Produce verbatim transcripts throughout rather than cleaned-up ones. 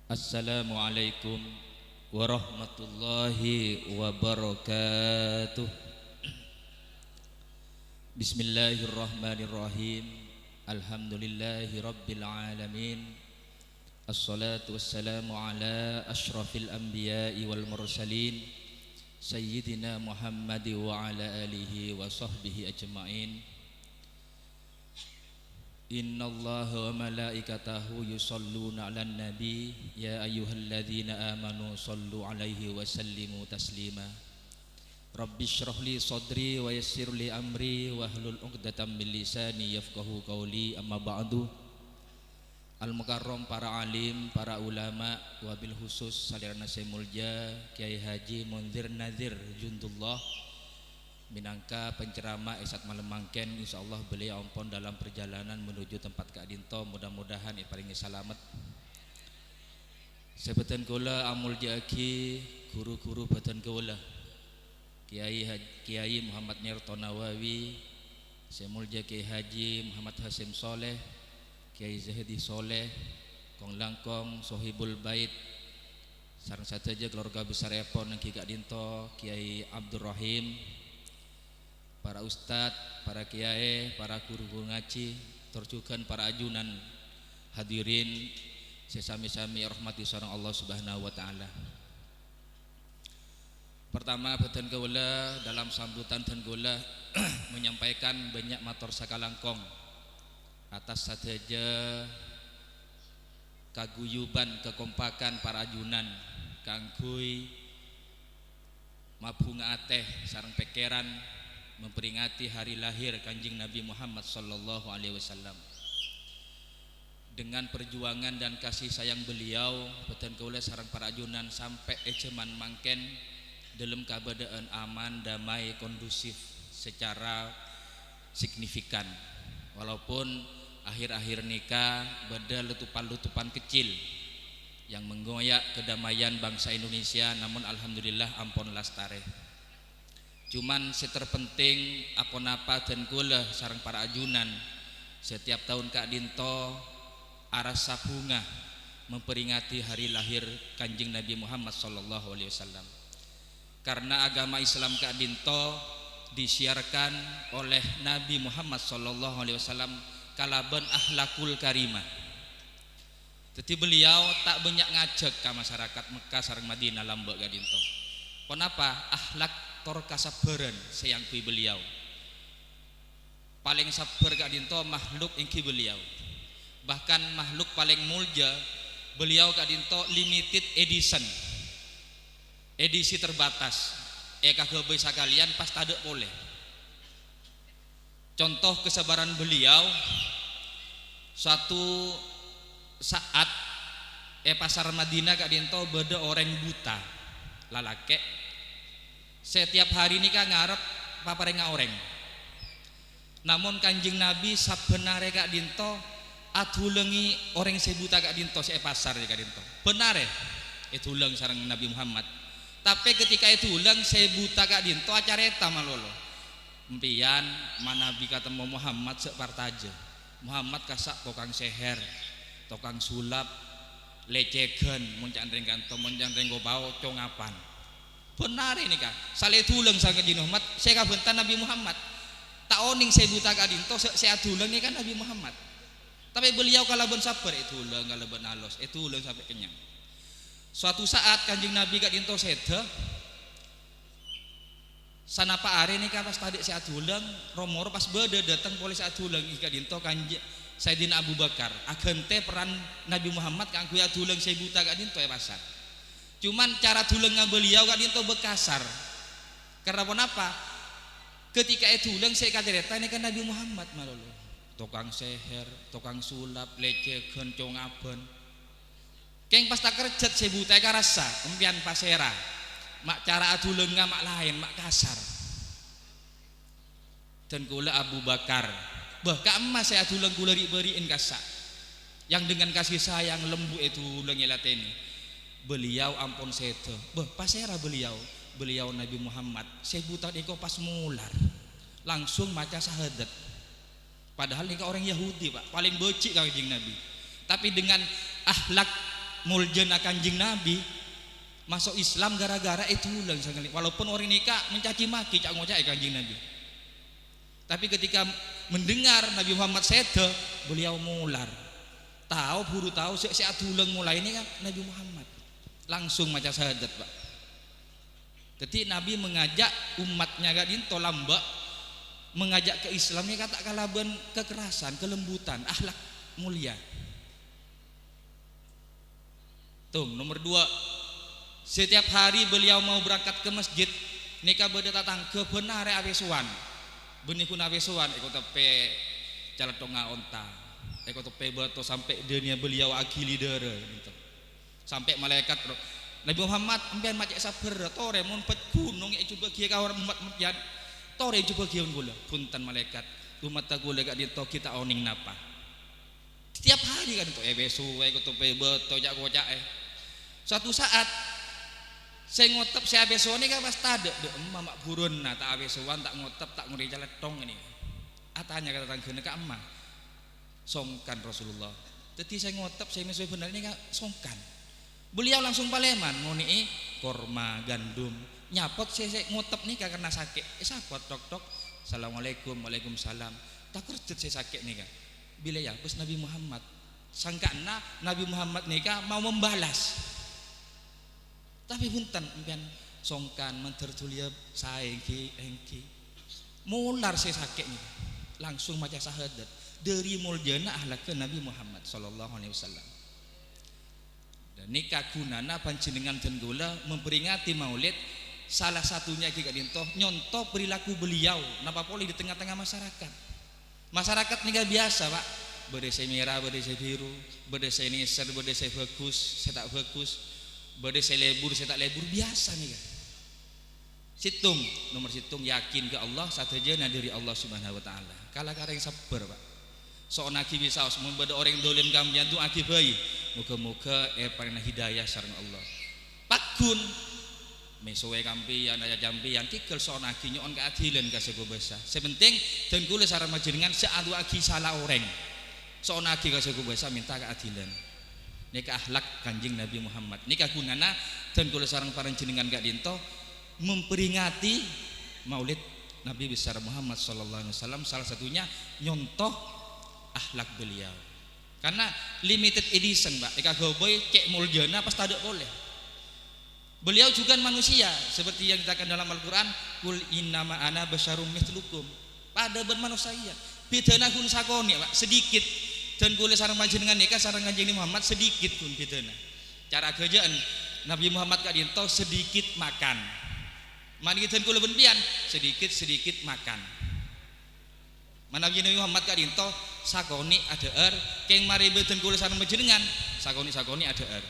Assalamualaikum warahmatullahi wabarakatuh. Bismillahirrahmanirrahim. Alhamdulillahirabbil alamin. Assalatu wassalamu ala asyrafil anbiya'i wal mursalin, Sayyidina Muhammad wa ala alihi wa sahbihi ajma'in. Innallaha wa malaikatahu yusholluna 'alan nabi, ya ayyuhalladzina amanu shollu 'alaihi wa sallimu taslima. Rabbisyrah li shodri wa yassir li amri wahlul 'uqdatam min lisani yafqahu qawli, amma ba'du. Al-Mukarram, para alim, para ulama, wabil khusus salèrana sè molja Kyai Haji Munzir Nazir Jundullah, mènangka penceramah è saat malem mangkèn, insyaallah beliau ampon dalam perjalanan menuju tempat ka'dinto, mudah-mudahan èparèngè salamet. Sè bâdhân kaulâ amolja'aghi ghuru-ghuru bâdhân kaulâ, Kyai Haj-, Kyai Muhammad Nyarto Nawawi, sè molja Kyai Haji Muhammad Hasyim Shaleh, Kyai Zahidi Shaleh, kong-langkong Sohibul Bait, sareng sadhâjâ keluarga besarèpon èngghi ka'dinto, Kyai Abdurrahim, para ustad, para kyai, para ghuru-ghuru ngajhi, tor jhughân para ajunan hadirin sè sami-sami èrahmati sareng Allah Subhanahu wa Ta'ala. Pertama, bâdhân kaulâ, dalam sambutan dhân kaulâ menyampaikan bânnya' mator sakalangkong atas sadhâjâ kaguyuban, kakompakan para ajunan kaangghuy mabhunga atè sareng pèkkèran memperingati hari lahir Kanjeng Nabi Muhammad sallallahu alaihi wasallam. Dengan perjuangan dan kasih sayang beliau, bâdhân kaulâ sareng para ajunan sampè' è jhâman mangkèn dâlem kabâdâ'ân aman, damai, kondusif secara signifikan. Walaupun akhir-akhir nèka bâdâ letupan-letupan kecil yang menggoyak kedamaian bangsa Indonesia, namun alhamdulillah ampon lastarè. Cuman sè terpenting, aponapa dhân kaulâ sareng para ajunan setiap taon ka'dinto arassa bhunga memperingati hari lahir Kanjeng Nabi Muhammad sallallahu alaihi wasallam. Karena agama Islam ka'dinto disiarkan oleh Nabi Muhammad sallallahu alaihi wasallam kalabân akhlakul karimah. Dhâddhi, beliau ta' bânnya' ngajhâk ka masyarakat Mekkah sareng Madinah lambâ' ka'dinto. Ponapa? Akhlak tor kasabbhârân sè èangghuy beliau. Palèng sabbhâr ka'dinto makhluk èngghi beliau. Bahkan makhluk palèng molja, beliau ka'dinto limited edition. Edisi terbatas. Èkaghâbây sakalèyan pas tadâ' polè. Contoh kesabaran beliau, suatu saat è pasar Madinah ka'dinto bâdâ orèng buta, lalakè', sè tiap hari nèka ngarep paparèngnga orèng. Namong Kanjeng Nabi sabbhân arè ka'dinto adhulângi orèng sè buta ka'dinto sè è pasar ka'dinto. Bhân arè èdhulâng sareng Nabi Muhammad. Tapè ketika èdhulâng, sè buta ka'dinto acarèta malolo. Empèyan manabi katemmo Muhammad sè partajâ. Muhammad kassa' tokang sèhèr, tokang sulap, lècèghân, mon ca'na rèng kanto, mon ca'na rèng kopao, congapan. Bhân arè nèka, salè èdhulâng sareng Kanjeng Muhammad, sè kabhânta Nabi Muhammad. Ta' onèng sè buta ka'dinto, sè, sè adhulâng nèka Nabi Muhammad. Tapè beliau kalabân sabbhâr, èdhulâng kalabân alos, èdhulâng sampè' kennyang. Suatu saat Kanjeng Nabi ka'dinto sèdhâ, Sanapa arè nèka pas tadâ' sè adhulâng, ro-moro pas bâdâ dâteng polè sè adhulâng, èngghi ka'dinto Kanjeng Sayyidina Abu Bakar, aghântè peran Nabi Muhammad kaangghuy adhulâng sè buta ka'dinto è pasar. Cuman cara dhulângnga beliau ka'dinto bâ' kasar. Karna ponapa? Ketika èdhulâng sè èkacarèta nèka Nabi Muhammad malolo. Tokang sèhèr, tokang sulap, lècèghân, congapan. Kèng pas takerjhât sè buta èkarassa, empèyan pasèra. Ma' cara adhulângnga ma' laèn, ma' kasar. Dân kaulâ Abu Bakar. Bâh, ka'emma sè adhulâng kaulâ ri'-bâri'en kassa'. Yang dengan kasih sayang lembut èdhulâng èlatènè. Beliau ampon sèdhâ. Bâh, pasèra beliau? Beliau Nabi Muhammad. Sè buta nèko pas molar. Langsung maca syahadat. Padahal nèka orèng Yahudi, Pak, palèng bâji' ka Kanjeng Nabi. Tapè dengan akhlak Moljâna Kanjeng Nabi, maso' Islam gara-gara èdulâng sangalè. Walaupun orèng nèka mencaci maki, ca'-ngoca'è Kanjeng Nabi. Tapi ketika mendengar Nabi Muhammad sèdhâ, beliau molar. Tao, buru tao, sè, sè adulâng molaè nèka Nabi Muhammad. Langsung maca syahadat, Pak. Dhâddhi Nabi mengajak umatnya ka'dinto lambâ', mengajak ke Islam nèka ta' kalabân kekerasan, kelembutan, akhlak mulia. Tung, nomor dua, setiap hari beliau mau berangkat ke masjid, nèka bâdâ tatangghâ bân arè apèsowan. Bânnè ghun apèsowan, èkoteppè calèthongnga onta, èkoteppè bâto sampè' dhâniya beliau aghili dârâ, gitu. Sampè' malaèkat, Nabi Muhammad, empèyan ma' cè' sabbhâr, torè mon bât ghunong èjhubâghiyâ ka orèng ommat empèyan, torè èjhubâghiyâ bân kaulâ. Bhunten malaèkat, ommatta kaulâ ka'dinto ghi' ta' onèng napa. Setiap hari ka'dinto, eh, bâso, eh, koto, eh, bâto, ca'-koca', eh. Suatu saat, sè ngotep sè abâsowan nèka pas tadâ', dâ' emma ma' buruwânna, ta' abâsowan, ta' ngotep, ta' ngorèng calèthong nèka. Atanya ka tatangghâna, "Ka'emma?" Songkan Rasulullah. Dhâddhi sè ngotep, sè mèsowè bhender nèka songkan. Beliau langsung palèman ngonè'è korma, gandum. Nyapot sè, sè ngotep nèka karena sakè'. Èsapot, tok, tok. "Assalamualaikum." "Waalaikumsalam." Takerjhât sè sakè' nèka. Bilâ èabâs Nabi Muhammad. Sangkana Nabi Muhammad nèka mau membalas. Tapè bhunten, empèyan songkan, mandhâr dhuliyâ saè ènggi, ènggi. Molar sè sakè' nèka. Langsung maca syahadat. Dhâri moljâna akhlakka Nabi Muhammad sallallahu alaihi wasallam. Dan nèka ghunana panjhennengngan dan kaulâ memperingati Maulid, salah satunya ghi' ka'dinto nyonto perilaku beliau, napa polè di tengah-tengah masyarakat. Masyarakat nèka biyasa, Pak. Bâdâ sè mèra, bâdâ sè biru, bâdâ sè nèser, bâdâ sè bhâghus, sè ta' bhâghus, bâdâ sè lebur, sè ta' lebur, biyasa nèka. Sèttong, nomor sèttong, yakin ka Allah, sadhâjâna dhâri Allah Subhanahu wa Ta'ala. Kala ka rèng sabbhâr, Pak. So'onnaghi bisaos, mon bâdâ orèng dhâlim ka empèyan, du'aaghi bhâi. Moghâ-moghâ èparèngana hidayah sareng Allah. Pagghun, mèsowè ka empèyan, acaca empèyan, ghigghâl so'onnaghi nyo'on kaadilan ka sè kobâsa. Sè penting, dân kaulâ sareng panjhennengngan jhâ' adu'aaghi sala orèng. So'onnaghi ka sè kobâsa mènta kaadilan. Nèka akhlak Kanjeng Nabi Muhammad. Nèka ghunana dân kaulâ sareng panjhennengngan ka'dinto memperingati Maulid Nabi Besar Muhammad sallallahu alaihi wasallam, salah satunya nyonto akhlak beliau. Karena limited edition, Pak. Èkaghâbây cè' moljâna pas tadâ' polè. Beliau juga manusia, seperti yang dikatakan dalam Al-Quran, "Qul innama ana basyarum mitslukum." Padâ bân manossa. Bhidhâna ghun sakonè', Pak, sedikit. Dân kaulâ sareng panjhennengngan nèka sareng Kanjeng Nabi Muhammad sedikit ghun bhidhâna. Cara ghâjâ'ân, Nabi Muhammad ka'dinto sedikit makan. Manabi dân kaulâ bân empèyan, sedikit-sedikit makan. Manabi Nabi Muhammad ka'dinto sakonè' adhâ'âr, kèng marè bâdân kaulâ sareng panjhennengngan, sakonè'-sakonè' adhâ'âr.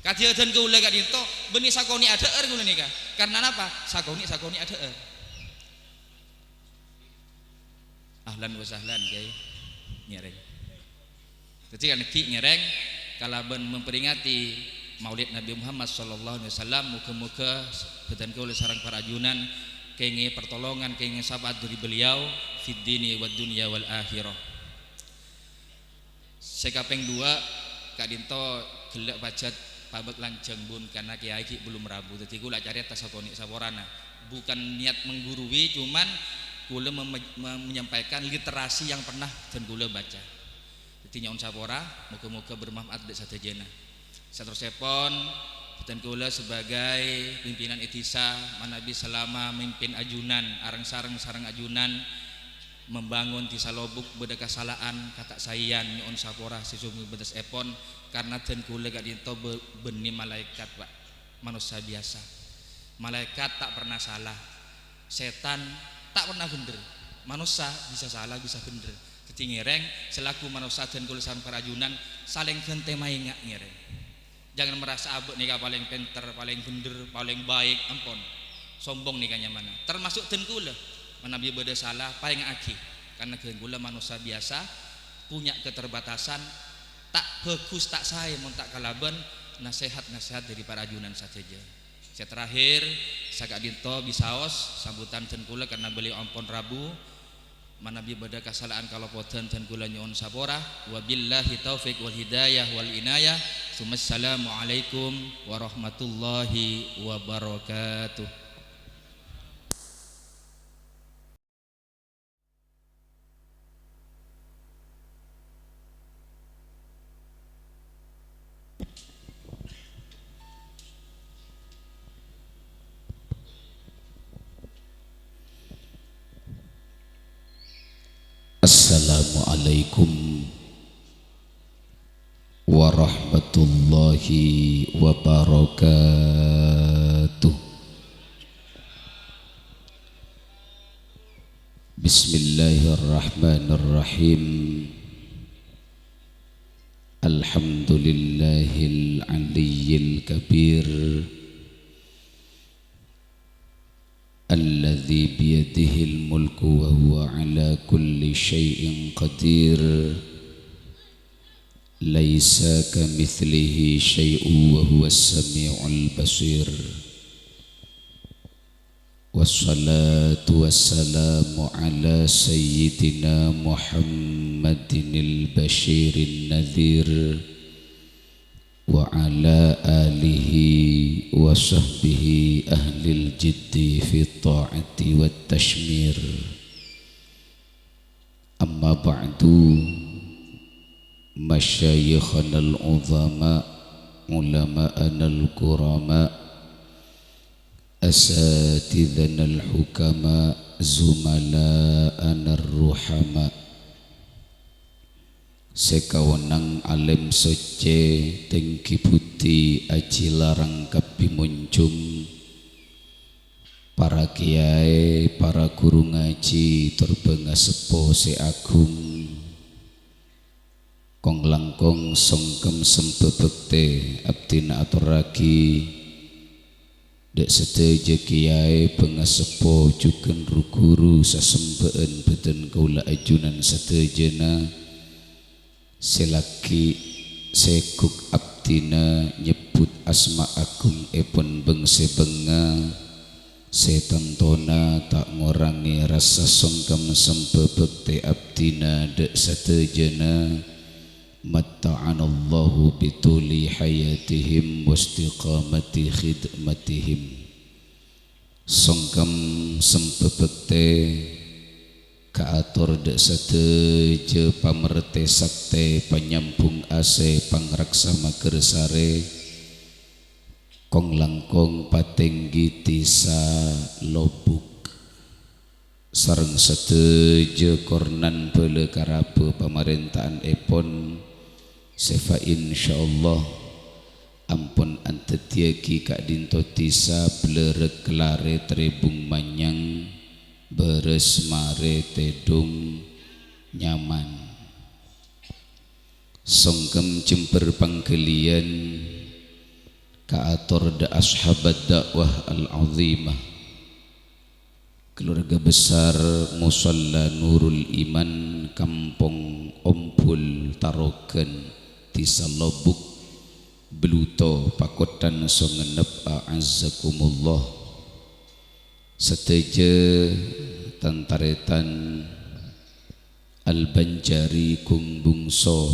Kadhi dân kaulâ ka'dinto bânnè sakonè' adhâ'âr kaulâ nèka. Karna napa? Sakonè'-sakonè' adhâ'âr. Ahlan wa sahlan, Kyai. Ngèrèng. Dhâddhi, kan ghi' ngèrèng kalabân memperingati Maulid Nabi Muhammad sallallahu alaihi wasallam, moghâ-moghâ bhâdhân kaulâ sareng para ajunan kèngèng pertolongan, kèngèng syafaat dhâri beliau fid dini wad dunya wal akhirah. Sè kapèng duwâ', ka'dinto ghellâ' pajhât pabâk lanjhâng, bun, karna Kyai ghi' bellum rabu. Dhâddhi, kaulâ carèta sakonè' saporana. Bukan niat menggurui, cuman kaulâ mem-, mem-, menyampaikan literasi yang pernah dân kaulâ baca. Dhâddhi nyo'on sapora, moghâ-moghâ bermanfaat dâ' sadhâjâna. Saterrossèpon, bhâdhân kaulâ sebagai pimpinan è dhisa, manabi salama mimpin ajunan, areng-sareng sareng ajunan, membangun Dhisa Lobuk bâdâ kasala'an, kata' saèyan, nyo'on sapora sè sumènggu bâtessèpon, karna dân kaulâ ka'dinto bâ-, bânnè malaèkat, Pak. Manossa biyasa. Malaèkat ta' pernah sala. Sètan ta' pernah bhendher. Manossa bisa sala, bisa bhendher. Dhâddhi ngèrèng, selaku manossa dân kaulâ sareng para ajunan, salèng ghântè maènga' ngèrèng. Jangan merasa abâ' nèka palèng pènter, palèng bhendher, palèng baik, ampon. Sombong nèka nyamana. Termasuk dân kaulâ. Manabi bâdâ sala, paènga'aghi. Karna dân kaulâ manossa biyasa, punya keterbatasan, ta' bhâghus, ta' saè mon ta' kalabân nasèhat-nasèhat dhâri para ajunan sadhâjâ. Sè terakhir, saka'dinto bisaos sambutan dân kaulâ karna beliau ampon rabu. Manabi bâdâ kasala'an kalopodhân dân kaulâ nyo'on sapora. Wabillahi taufiq wal hidayah wal inayah. Assalamualaikum warahmatullahi wabarakatuh. Assalamualaikum warahmatullahi wabarakatuh. Bismillahirrahmanirrahim. Alhamdulillahil aliyyil kabir. Alladzi biyadihil mulku wa huwa ala kulli syai'in qadir. Laisa kamitslihi syai'un wa huwas sami'ul basir. Wassalatu wassalamu ala sayyidina Muhammadinil basyirin nadhir. Wa ala alihi wa sahbihi ahlil jiddi fit ta'ati wat tashmir. Amma ba'du, masyayikhanal uzama, ulama'anal kurama, asatidzanal hukama, zumala'anar ruhama. Sè kaonang alèm soccè, tèngghi budi, aji larang kabbhi monjhung. Para kèyaè, para ghuru ngajhi, tor bângaseppo sè aghung. Kong-langkong songkem sembhâ bhâktè abdhina atorraghi. Dâ' sadhâjâ kèyaè bângaseppo jhughân ru-ghuru sasembhâ'ân bhâdhân kaulâ ajunan sadhâjâna sè lagghi' sèghuk abdhina nyebbhut asma agungngèpon bâng-sèbângnga sè tantona ta' ngorangè rassa songkem sembhâ bhâktè abdhina dâ' sadhâjâna. Matta'anallahu bituli hayatihim wastiqamati khidmatihim. Songkem sembhâ bhâktè kaator dâ' sadhâjâ pamertè saktè panyambhung asè pangraksa maghârsarè, kong-langkong patèngghi dhisa Lobuk. Sareng sadhâjâ kornan bhâlâ karabhâ pamarènta'anèpon, sè fa insyaallah ampon andhâddhiyâghi ka'dinto dhisa Blârâk Larè Trèbung Manyang, bârâs marè tèdhung nyaman. Songkem jembhâr pangghâliyân kaator dâ' ashabad da'wah al-'azimah. Keluarga besar Musalla Nurul Iman, Kampong Ombul Tarogan, Dhisa Lobuk, Bluto, Pakottan Songennep, a'azzakumullah. Sadhâjâ tan-tarètan Al-Banjari ghung bungso,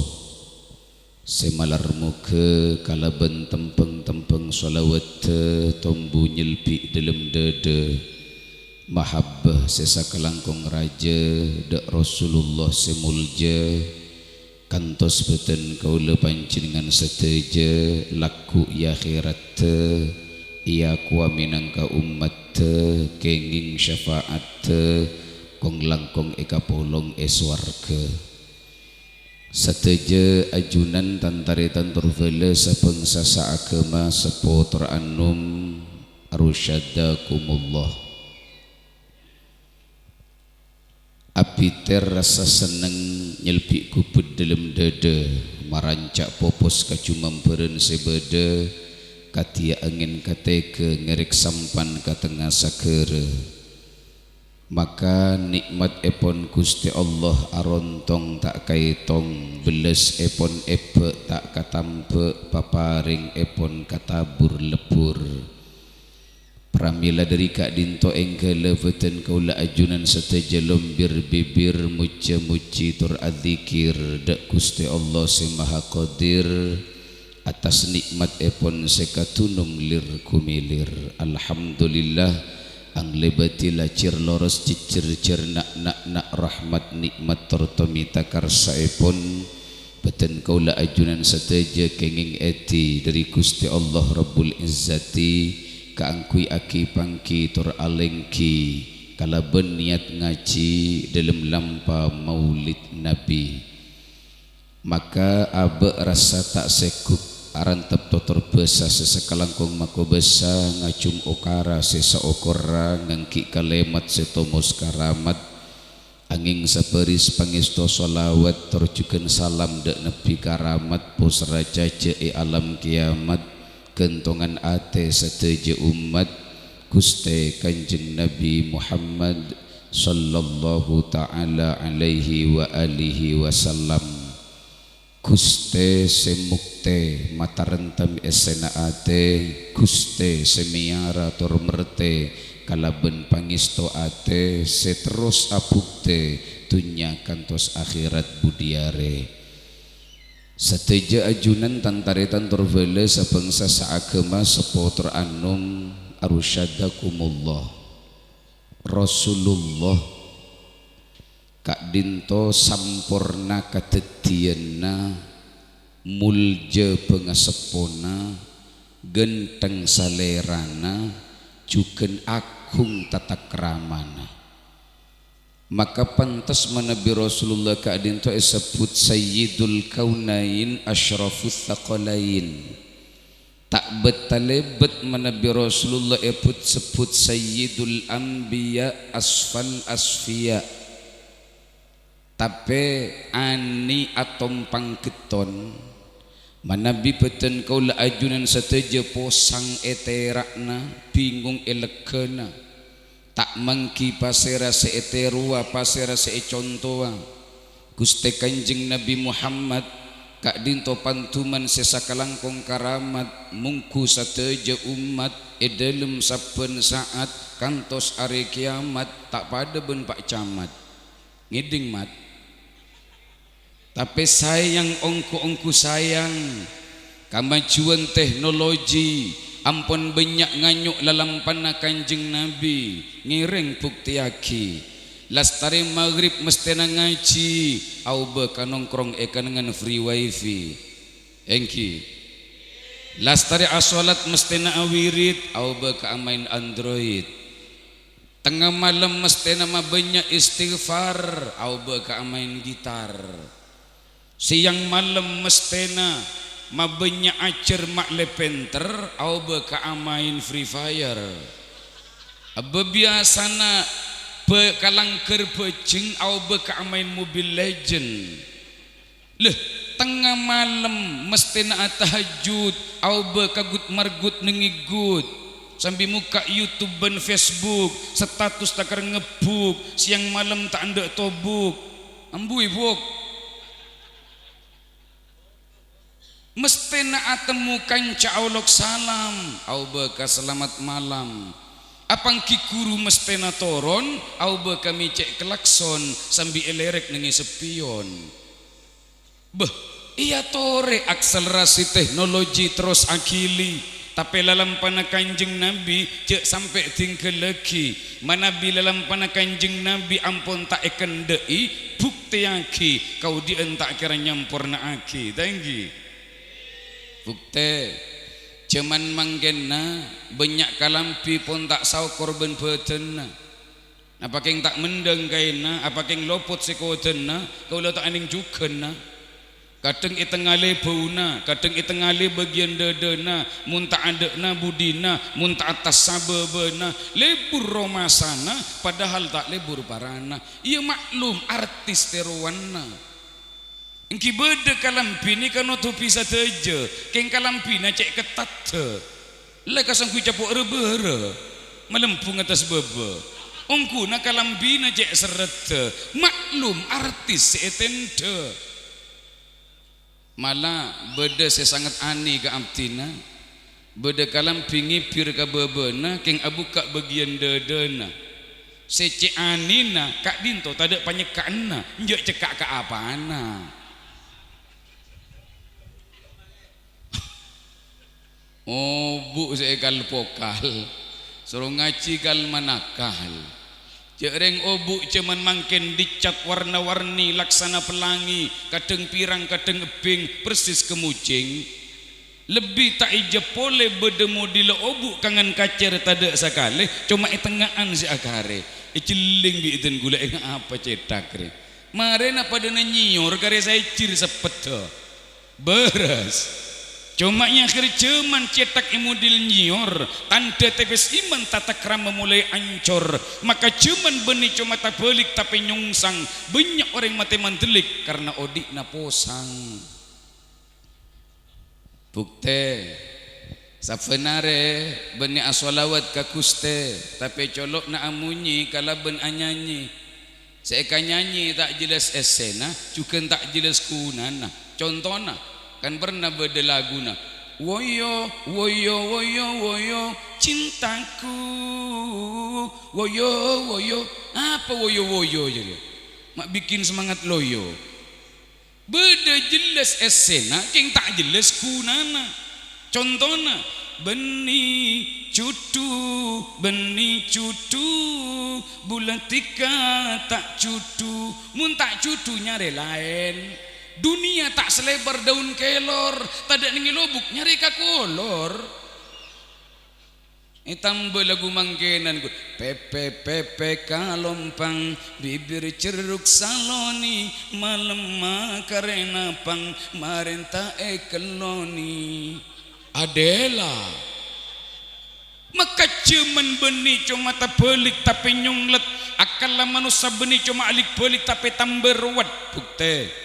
sè malar moghâ kalabân tembhâng-tembhâng shalawatta tombu nyelbi' dhâlem dhâdhâ mahabbah sè sakalangkong rajâ dâ' Rasulullah sè molja, kantos bhâdhân kaulâ panjhennengngan sadhâjâ lagghu' è akhèratta, èakowa mènangka ommatta, kèngèng syafa'atta, kong-langkong èkapolong è sowarghâ. Sadhâjâ ajunan tan-tarètan tor bhâlâ sabhângsa saaghâma seppo tor anom, arsyadakumullah. Abitèr rassa senneng nyelbi' ghubut dhâlem dhâdhâ, maranca' popos kajumambhârân sè bâdâ, kadhiyâ angèn katèghâ ngèrèk sampan ka tengnga saghârâ. Maka nè'matèpon Ghustè Allah arontong ta' kaètong, bellasèpon èbâ' ta' katambhâ', paparèngèpon katabur lebbhur. Pramèla dhâri ka'dinto èngghâlâ bhâdhân kaulâ ajunan sadhâjâ lombir bibir mojjâ-mojjhi tor adzikir dâ' Ghustè Allah Sè Maha Qadir, Atas nikmatèpon sè kadunung lir-kumilir. Alhamdulillah, anglèbâdhi lajhâr loros jhejjhâr jhâr na'-, na'-, na' rahmat nikmat tor tomèta karsaèpon. Bhâdhân kaulâ ajunan sadhâjâ kèngèng èdhi dhâri Ghustè Allah Rabbul Izzati kaangghuy aghi-pangghi tor alèngghi kalabân niyat ngajhi dhâlem lampa Maulid Nabbhi. Maka abâ' rassa ta' sègghut arantep totor bhâsa sè sakalangkong makobâsa, ngajhum okara sè saokorra, ngangghi kalèmat sè tomos karamat, angèng sabâris pangèsto shalawat, tor jhughân salam dhâ' Nabbhi karamat, poserra cajâ è alam kèyamat, ghântongan atè sadhâjâ ommat Ghustè Kanjeng Nabbhi Muhammad sallallahu ta'ala alaihi wa alihi wasallam. Ghustè sè muktè matarèntem èssèna atè, Ghustè sè mèyara tor mertè kalabân pangèsto atè sè terros abuktè dhunnya kantos akhèrat budi arè. Sadhâjâ ajunan tan-tarètan tor bhâlâ sabhângsa saaghâma seppo tor anom, arsyadakumullah. Rasulullah ka'dinto samporna kadhâddhiyânna, moljâ pangaseppona, ghântheng salèrana, jhughân aghung tatakramana. Maka pantes manabi Rasulullah ka'dinto èsebbhut Sayyidul Kaunain Asyrafus Tsaqalain. Ta' bât-talèbât manabi Rasulullah èbhut-sebbhut Sayyidul Anbiya Asfal Asfiya. Tapè anè atompang ghetton, manabi bhâdhân kaulâ ajunan sadhâjâ posang è tèra'na, bingung è lèghâna. Ta' mangghi pasèra sè ètèrowa, pasèra sè ècontowa. Ghustè Kanjeng Nabbhi Muhammad ka'dinto panduman sè sakalangkong karamat, mongghu sadhâjâ ommat è dhâlem sabbhân sa'at kantos arè kèyamat ta' padâ bân Pa' Camat. Ngèdhing, Mat? Tapè sayang, ongghu-ongghu sayang, kamajuwân teknologi ampon bânnya' nganyo' lalampana Kanjeng Nabbhi. Ngèrèng buktèyaghi. Lastarè maghrib mesthèna ngajhi, aobâ ka nongkrong è kennengngan free wifi. Èngghi. Lastarè asholat mesthèna awirid, aobâ ka amaèn Android. Tengnga malem mesthèna mabânnya' istighfar, aobâ ka amaèn gitar. Sèyang malem mesthèna mabânnya' ajhâr ma' lè pènter, aobâ ka amaèn Free Fire. Abbâ biyasana bâ-, kalangghâr bhâjheng, aobâ ka amaèn Mobile Legend. Lè, tengnga malem mesthèna atahajjud, aobâ ka gut-margut nèngèggut, sambi mokka' YouTube bân Facebook, status takèr ngebbhuk, sèyang malem ta' endâ' tobuk. Ambuwi, Buk. Mesthèna atemmo kanca aolok salam, aobâ ka salamet malam. Apangghi ghuru mesthèna toron, aobâ ka mècè' klakson, sambi èlèrèk nèngè spion. Bâh, èyatorè akselerasi teknologi terros aghili, tapè lalampana Kanjeng Nabbhi jhâ' sampè' dhinggâllaghi. Manabi lalampana Kanjeng Nabbhi ampon ta' èkendhâ'i, buktèyaghi kaodi'ân ta' kèra nyamporna'aghi. Ta' èngghi? Buktè, jhâman mangkènna bânnya' kalambhi pon ta' saokor bân bhâdhânna. Apa kèng ta' mendhâng kaènna, apa kèng lopot sè kodâna, kaulâ ta' anèng jhughân, na. Kadhâng ètengalè bâuna, kadhâng ètengalè bâgiyân dâdâna, mon ta' adâ'na budina, mon ta' attassa bâbâna, lebur romasana, padahal ta' lebur parana. Iyâ, maklum, artis tèrowanna. Èngghi bâdâ kalambhi nèka notobhi sadhâjâ, kèng kalambhina cè' kettaddhâ. La kasangghuy capo' râ-bârâ, malembung attas bâbâ. Ongghuna kalambhina cè' serreddhâ, maklum artis sè ètendhâ. Mala bâdâ sè sanget anè ka abdhina. Bâdâ kalambhi ngèbhir ka bâbâna, kèng abukka' bâgiyân dâdâna. Sè cè' anèna ka'dinto tadâ' panyekka'anna, enjâ' cekka' ka apana. Obu' sè èkal-pokal, soro ngajhi kal-manakal. Jhâ' rèng obu' jhâman mangkèn dicat warna-warni laksana pelangi, kadhâng pirang, kadhâng ebbhing, persis kemojing. Lebbi ta' ijâ polè bâdâ modhil obu' kangan kacèr tadâ' sakalè, coma è tengnga'an sè aghârè. Èjhelling bi' dhân ghulâ, "Ènga' apa cèthak rè? Marèna padâna nyèyor karè saèjir seppetta." Bârâs. Coma è akhèr jhâman cèthak è modhil nyèyor, tandhâ tèpès iman tatakrama molaè ancor. Maka jhâman bânnè coma tabâlik tapè nyongsang, bânnya' orèng matè mandellik karna odi'na posang. Buktè, sabbhân arè bânnè asholawat ka Ghustè, tapè colo'na amonyè kalabân anyanyè. Sè èkanyanyè ta' jelas essèna, jhughân ta' jelas ghunana. Contona, kan pernah bâdâ laguna, "Woyo, woyo, woyo, woyo, cintaku, woyo, woyo." Apa woyo-woyo jârèya? Ma' bikin semangat loyo. Bâdâ jelas essèna, kèng ta' jelas ghunana. Contona, "Bânnè jhudhu, bânnè jhudhu, bulâ dhika ta' jhudhu." Mon ta' jhudhu nyarè laèn. Dunnya ta' salebar daun kelor, tadâ' neng è lobuk nyarè kakolor. Ètambâ lagu mangkènan, ghu, "Pèpè, pèpè kalompang, bibir jeruk saloni, malemma karè napang, marèn ta' èkelloni." Adèla. Maka jhâman bânnè coma tabâlik tapè nyonglet, akkalla manossa bânnè coma alik-bâlik tapè tambâ rowet. Buktè.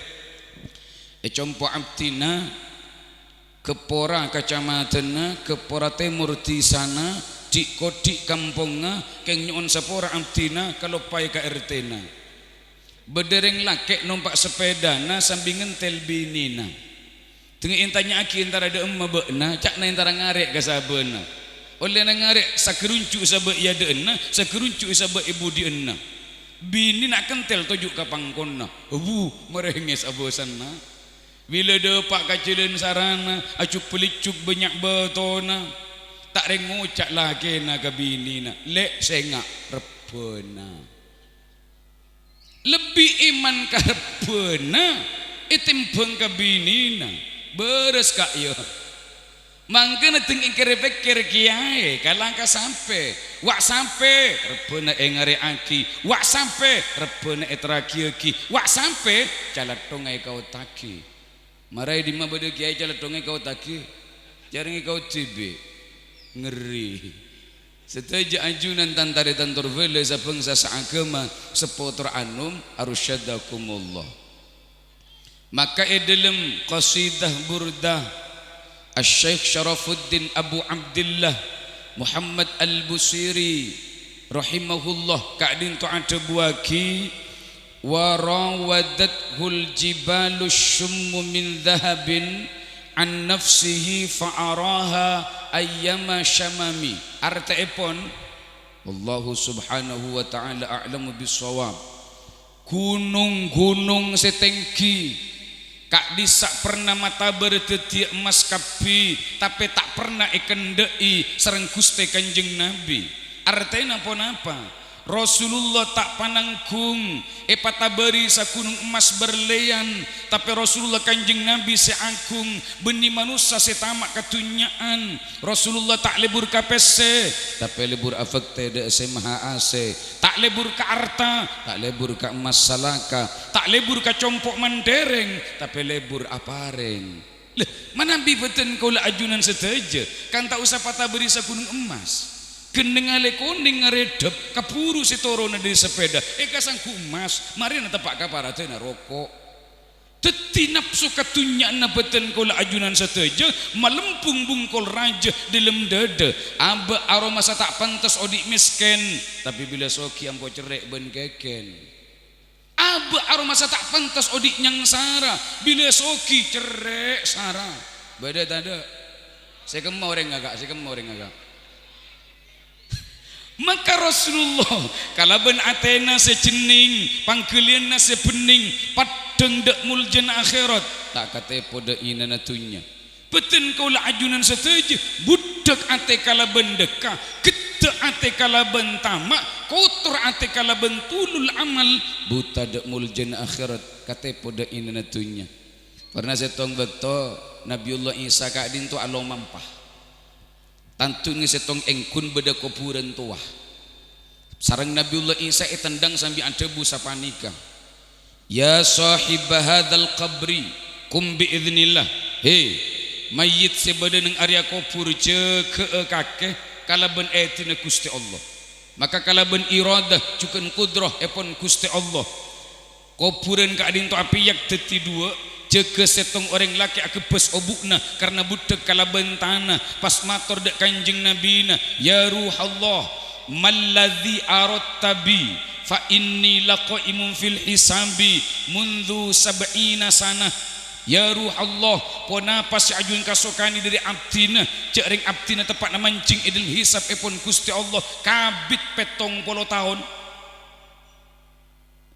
È compo' abdhina, Ghâppora kacamadhânna, Ghâppora tèmor dhisana, dhi'-kodhi' kampongnga, kèng nyo'on sapora abdhina, kaloppaè ka R T-na. Bâdâ rèng lakè' nompa' sapèdana sambi ngèntèl binèna. Dengngè' ètanya'aghi entara dâ'emma bâ'na, ca'na entara ngarè' ka sabâna. Ollèna ngarè' saghârunju' sabâ' è adâ'enna, saghârunju' sabâ' è budhi'ânna. Binèna kèntèl toju' ka pangkonna. Wu, marèngès abâsanna. Bilâ dâpa' ka jhâlân sarana, ajhuk-bâlijhuk bânnya' bâtona. Ta' rèng ngoca' lakèna ka binèna, "Lè', sènga' rebbhâna." Lebbi iman ka rebbhâna, ètèmbhâng ka binèna. Bârâs, Ka', yâ. Mangkana dengngè' kèr-pèkkèr kèyaè, kalangka sampè'. Wa' sampè', rebbhâna èngarè'aghi. Wa' sampè', rebbhâna èterragiyâghi. Wa' sampè', calatthongnga èkaottaghi. Mara è dimma bâdâ kèyaè calatthongnga èkaottaghi? Jhâreng èkaot dhibi'. Ngèrè. Sadhâjâ ajunan tan-tarètan tor bhâlâ sabhângsa saaghâma, seppo tor anom, arsyadakumullah. Maka è dâlem qasidah Burdah, Asy-Syaikh Syarafuddin Abu Abdillah Muhammad Al-Busiri rahimahullah ka'dinto adhâbuwâghi, "Wa rawadathul jibalu syummu min dzahabin an nafsihi fa araha ayyama syamami." Artèèpon, Allahu subhanahu wa ta'ala a'lamu bissawab. Ghunong-ghunong sè tèngghi ka'dissa' perna matabâr dhâddhiyâ emmas kabbhi, tapè ta' perna èkendhâ'i sareng Ghustè Kanjeng Nabbhi. Artèna ponapa? Rasulullah ta' panangghung èpatabâri saghunong emmas berlian, tapè Rasulullah Kanjeng Nabbhi sè aghung, bânnè manossa sè tama' ka dhunnya'an. Rasulullah ta' lebur ka pèssè, tapè lebur abhâktè dâ' Sè Maha Asè. Ta' lebur ka arta, ta' lebur ka emmas salaka, ta' lebur ka compo' mandhèrèng, tapè lebur aparèng. Lè, manabi bhâdhân kaulâ ajunan sadhâjâ, kan ta' osa patabâri saghunong emmas. Ghennengnga lè konèng ngarèdhâp ka buru sè toronna dâri sapèda, èkasangghu emmas, marèna teppa' ka paradhâna roko'. Dhâddhi, napso kadhunnya'anna bhâdhân kaulâ ajunan sadhâjâ malembung bungkol rajâ dâlem dâdâ. Abâ' aromasa ta' pantes odi' mèskèn, tapè bilâ soghi ampo cerrè' bân kèkèn. Abâ' aromasa ta' pantes odi' nyangsara, bilâ soghi cerrè' sara. Bâdâ tadâ'? Sè kemma orèng ngaka', sè kemma orèng ngaka'. Maka Rasulullah, kalabân atèna sè jhennèng, pangghâliyânna sè bhennèng, paddhâng dâ' moljâna akhèrat, ta' katèpo dâ' nginana dhunnya. Bâdân kaulâ ajunan sadhâjâ, budhâk atè kalabân dhâkka, ghedda' atè kalabân tama', kotor atè kalabân tulul amal, buta dâ' moljâna akhèrat, katèpo dâ' inana dhunnya. Pernah sèttong bâkto Nabiyullah Isa ka'dinto alomampa. Tanto nèng sèttong ènggun bâdâ kobhurân towa. Sareng Nabiyullah Isa ètendhâng sambi adhâbu sapanèka, "Ya shahiba hadzal qabri, qum bi idznillah." He, mayyit sè bâdâ nèng arèya kobhur, jâgâ'â kakè kalabân èdhina Ghustè Allah. Maka kalabân iradah jhughân kudrahèpon Ghustè Allah, kobhurân ka'dinto apèyak dhâddhi duwâ', jâgâ sèttong orèng lakè' aghâbbhâs obu'na karna budhâk kalabân tana, pas mator dâ' Kanjeng Nabina, "Ya Ruhallah, malladzi aradta bi, fa inni laqaimun fil hisabi mundzu sab'ina sanah." Ya Ruhallah, ponapa sè ajunan kasokanè dâri abdhina, jâ' rèng abdhina teppa'na manjheng è dâlem hisabèpon Ghustè Allah kabit pèttong polo taon?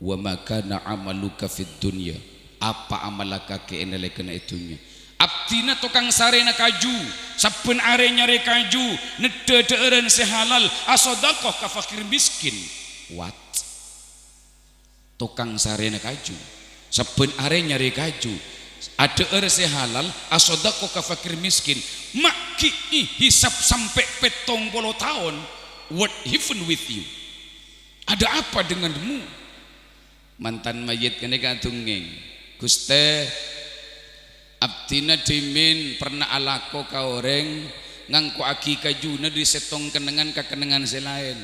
"Wa ma kana amaluka fid dunya?" Apa amalla kakè è nalèkana è dhunnya? Abdhina tokang sarèna kaju, sabbhân arè nyarè kaju, neddhâ dhâ'ârân sè halal, asodaqoh ka fakir miskin. What? Tokang sarèna kaju, sabbhân arè nyarè kaju, adhâ'âr sè halal, asodaqoh ka fakir miskin, ma' ghi' hisab sampè' pèttong polo taon. What happened with you? Ada apa denganmu? Mantan mayyit ghânèka adhungngèng, "Ghustè, abdhina dhimèn pernah alako ka orèng ngangko'aghi kajuna dâri sèttong kennengngan ka kennengngan sè laèn.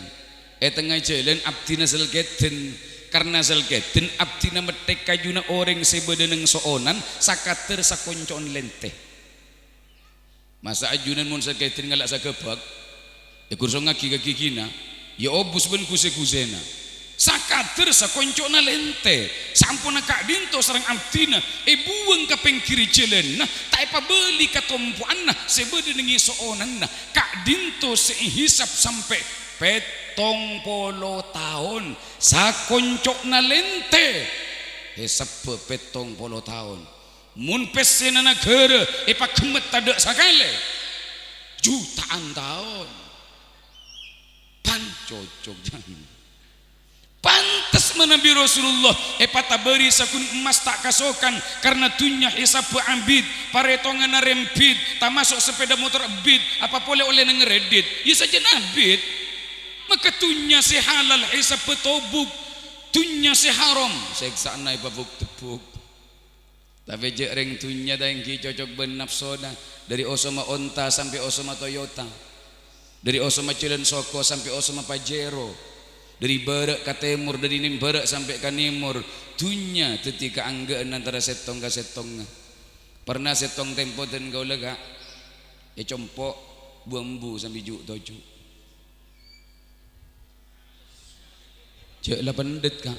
È tengnga jhâlân abdhina sèlkèdhân. Karna sèlkèdhân, abdhina mettèk kajuna orèng sè bâdâ nèng so'onan sakadâr sakonco'na lèntè." Masa ajunan mon sakèdhân ngala' sagâbâk, ègursongngaghi ka ghigina, ya obus bân ghusè-ghusèna. Sakadâr sakonco'na lèntè, saamponna ka'dinto sareng abdhina èbuwâng ka pèngghir jhâlânna, ta' èpabâli ka tompowanna sè bâdâ nèng è so'onanna. Ka'dinto sè èhisab sampè' pèttong polo taon, sakonco'na lèntè, èsabbhâ pèttong polo taon. Mon pèssèna naghârâ èpaghemmet tadâ' sakalè, juta'an taon. Pan cocok, jân. Pantes manabi Rasulullah èpatabâri saghunong emmas ta' kasokan, karna dhunnya hisabbhâ abit, parètonganna rembit, tamaso' sapèda motor abit, apa polè ollèna ngredit. Iyâ sajân abit. Maka dhunnya sè halal hisabbhâ tobuk, dhunnya sè haram sèksana èpabuk-tebbuk. Tapè jâ' rèng dhunnya ta' èngghi cocok bân napsona, dâri osoma onta sampè' osoma Toyota, dâri osoma jhâlân soko sampè' osoma Pajero, dâri bârâ' ka tèmor, dâri nèm-, bârâ' sampè' ka nèmor, dhunnya dhâddhi kaanggâ'ân antara sèttong ka sèttongnga. Pernah sèttong tempo dân kaulâ, Ka', ècompo' bu-ambu sambi ju'-toju'. Jâ' la pendhet, Ka'.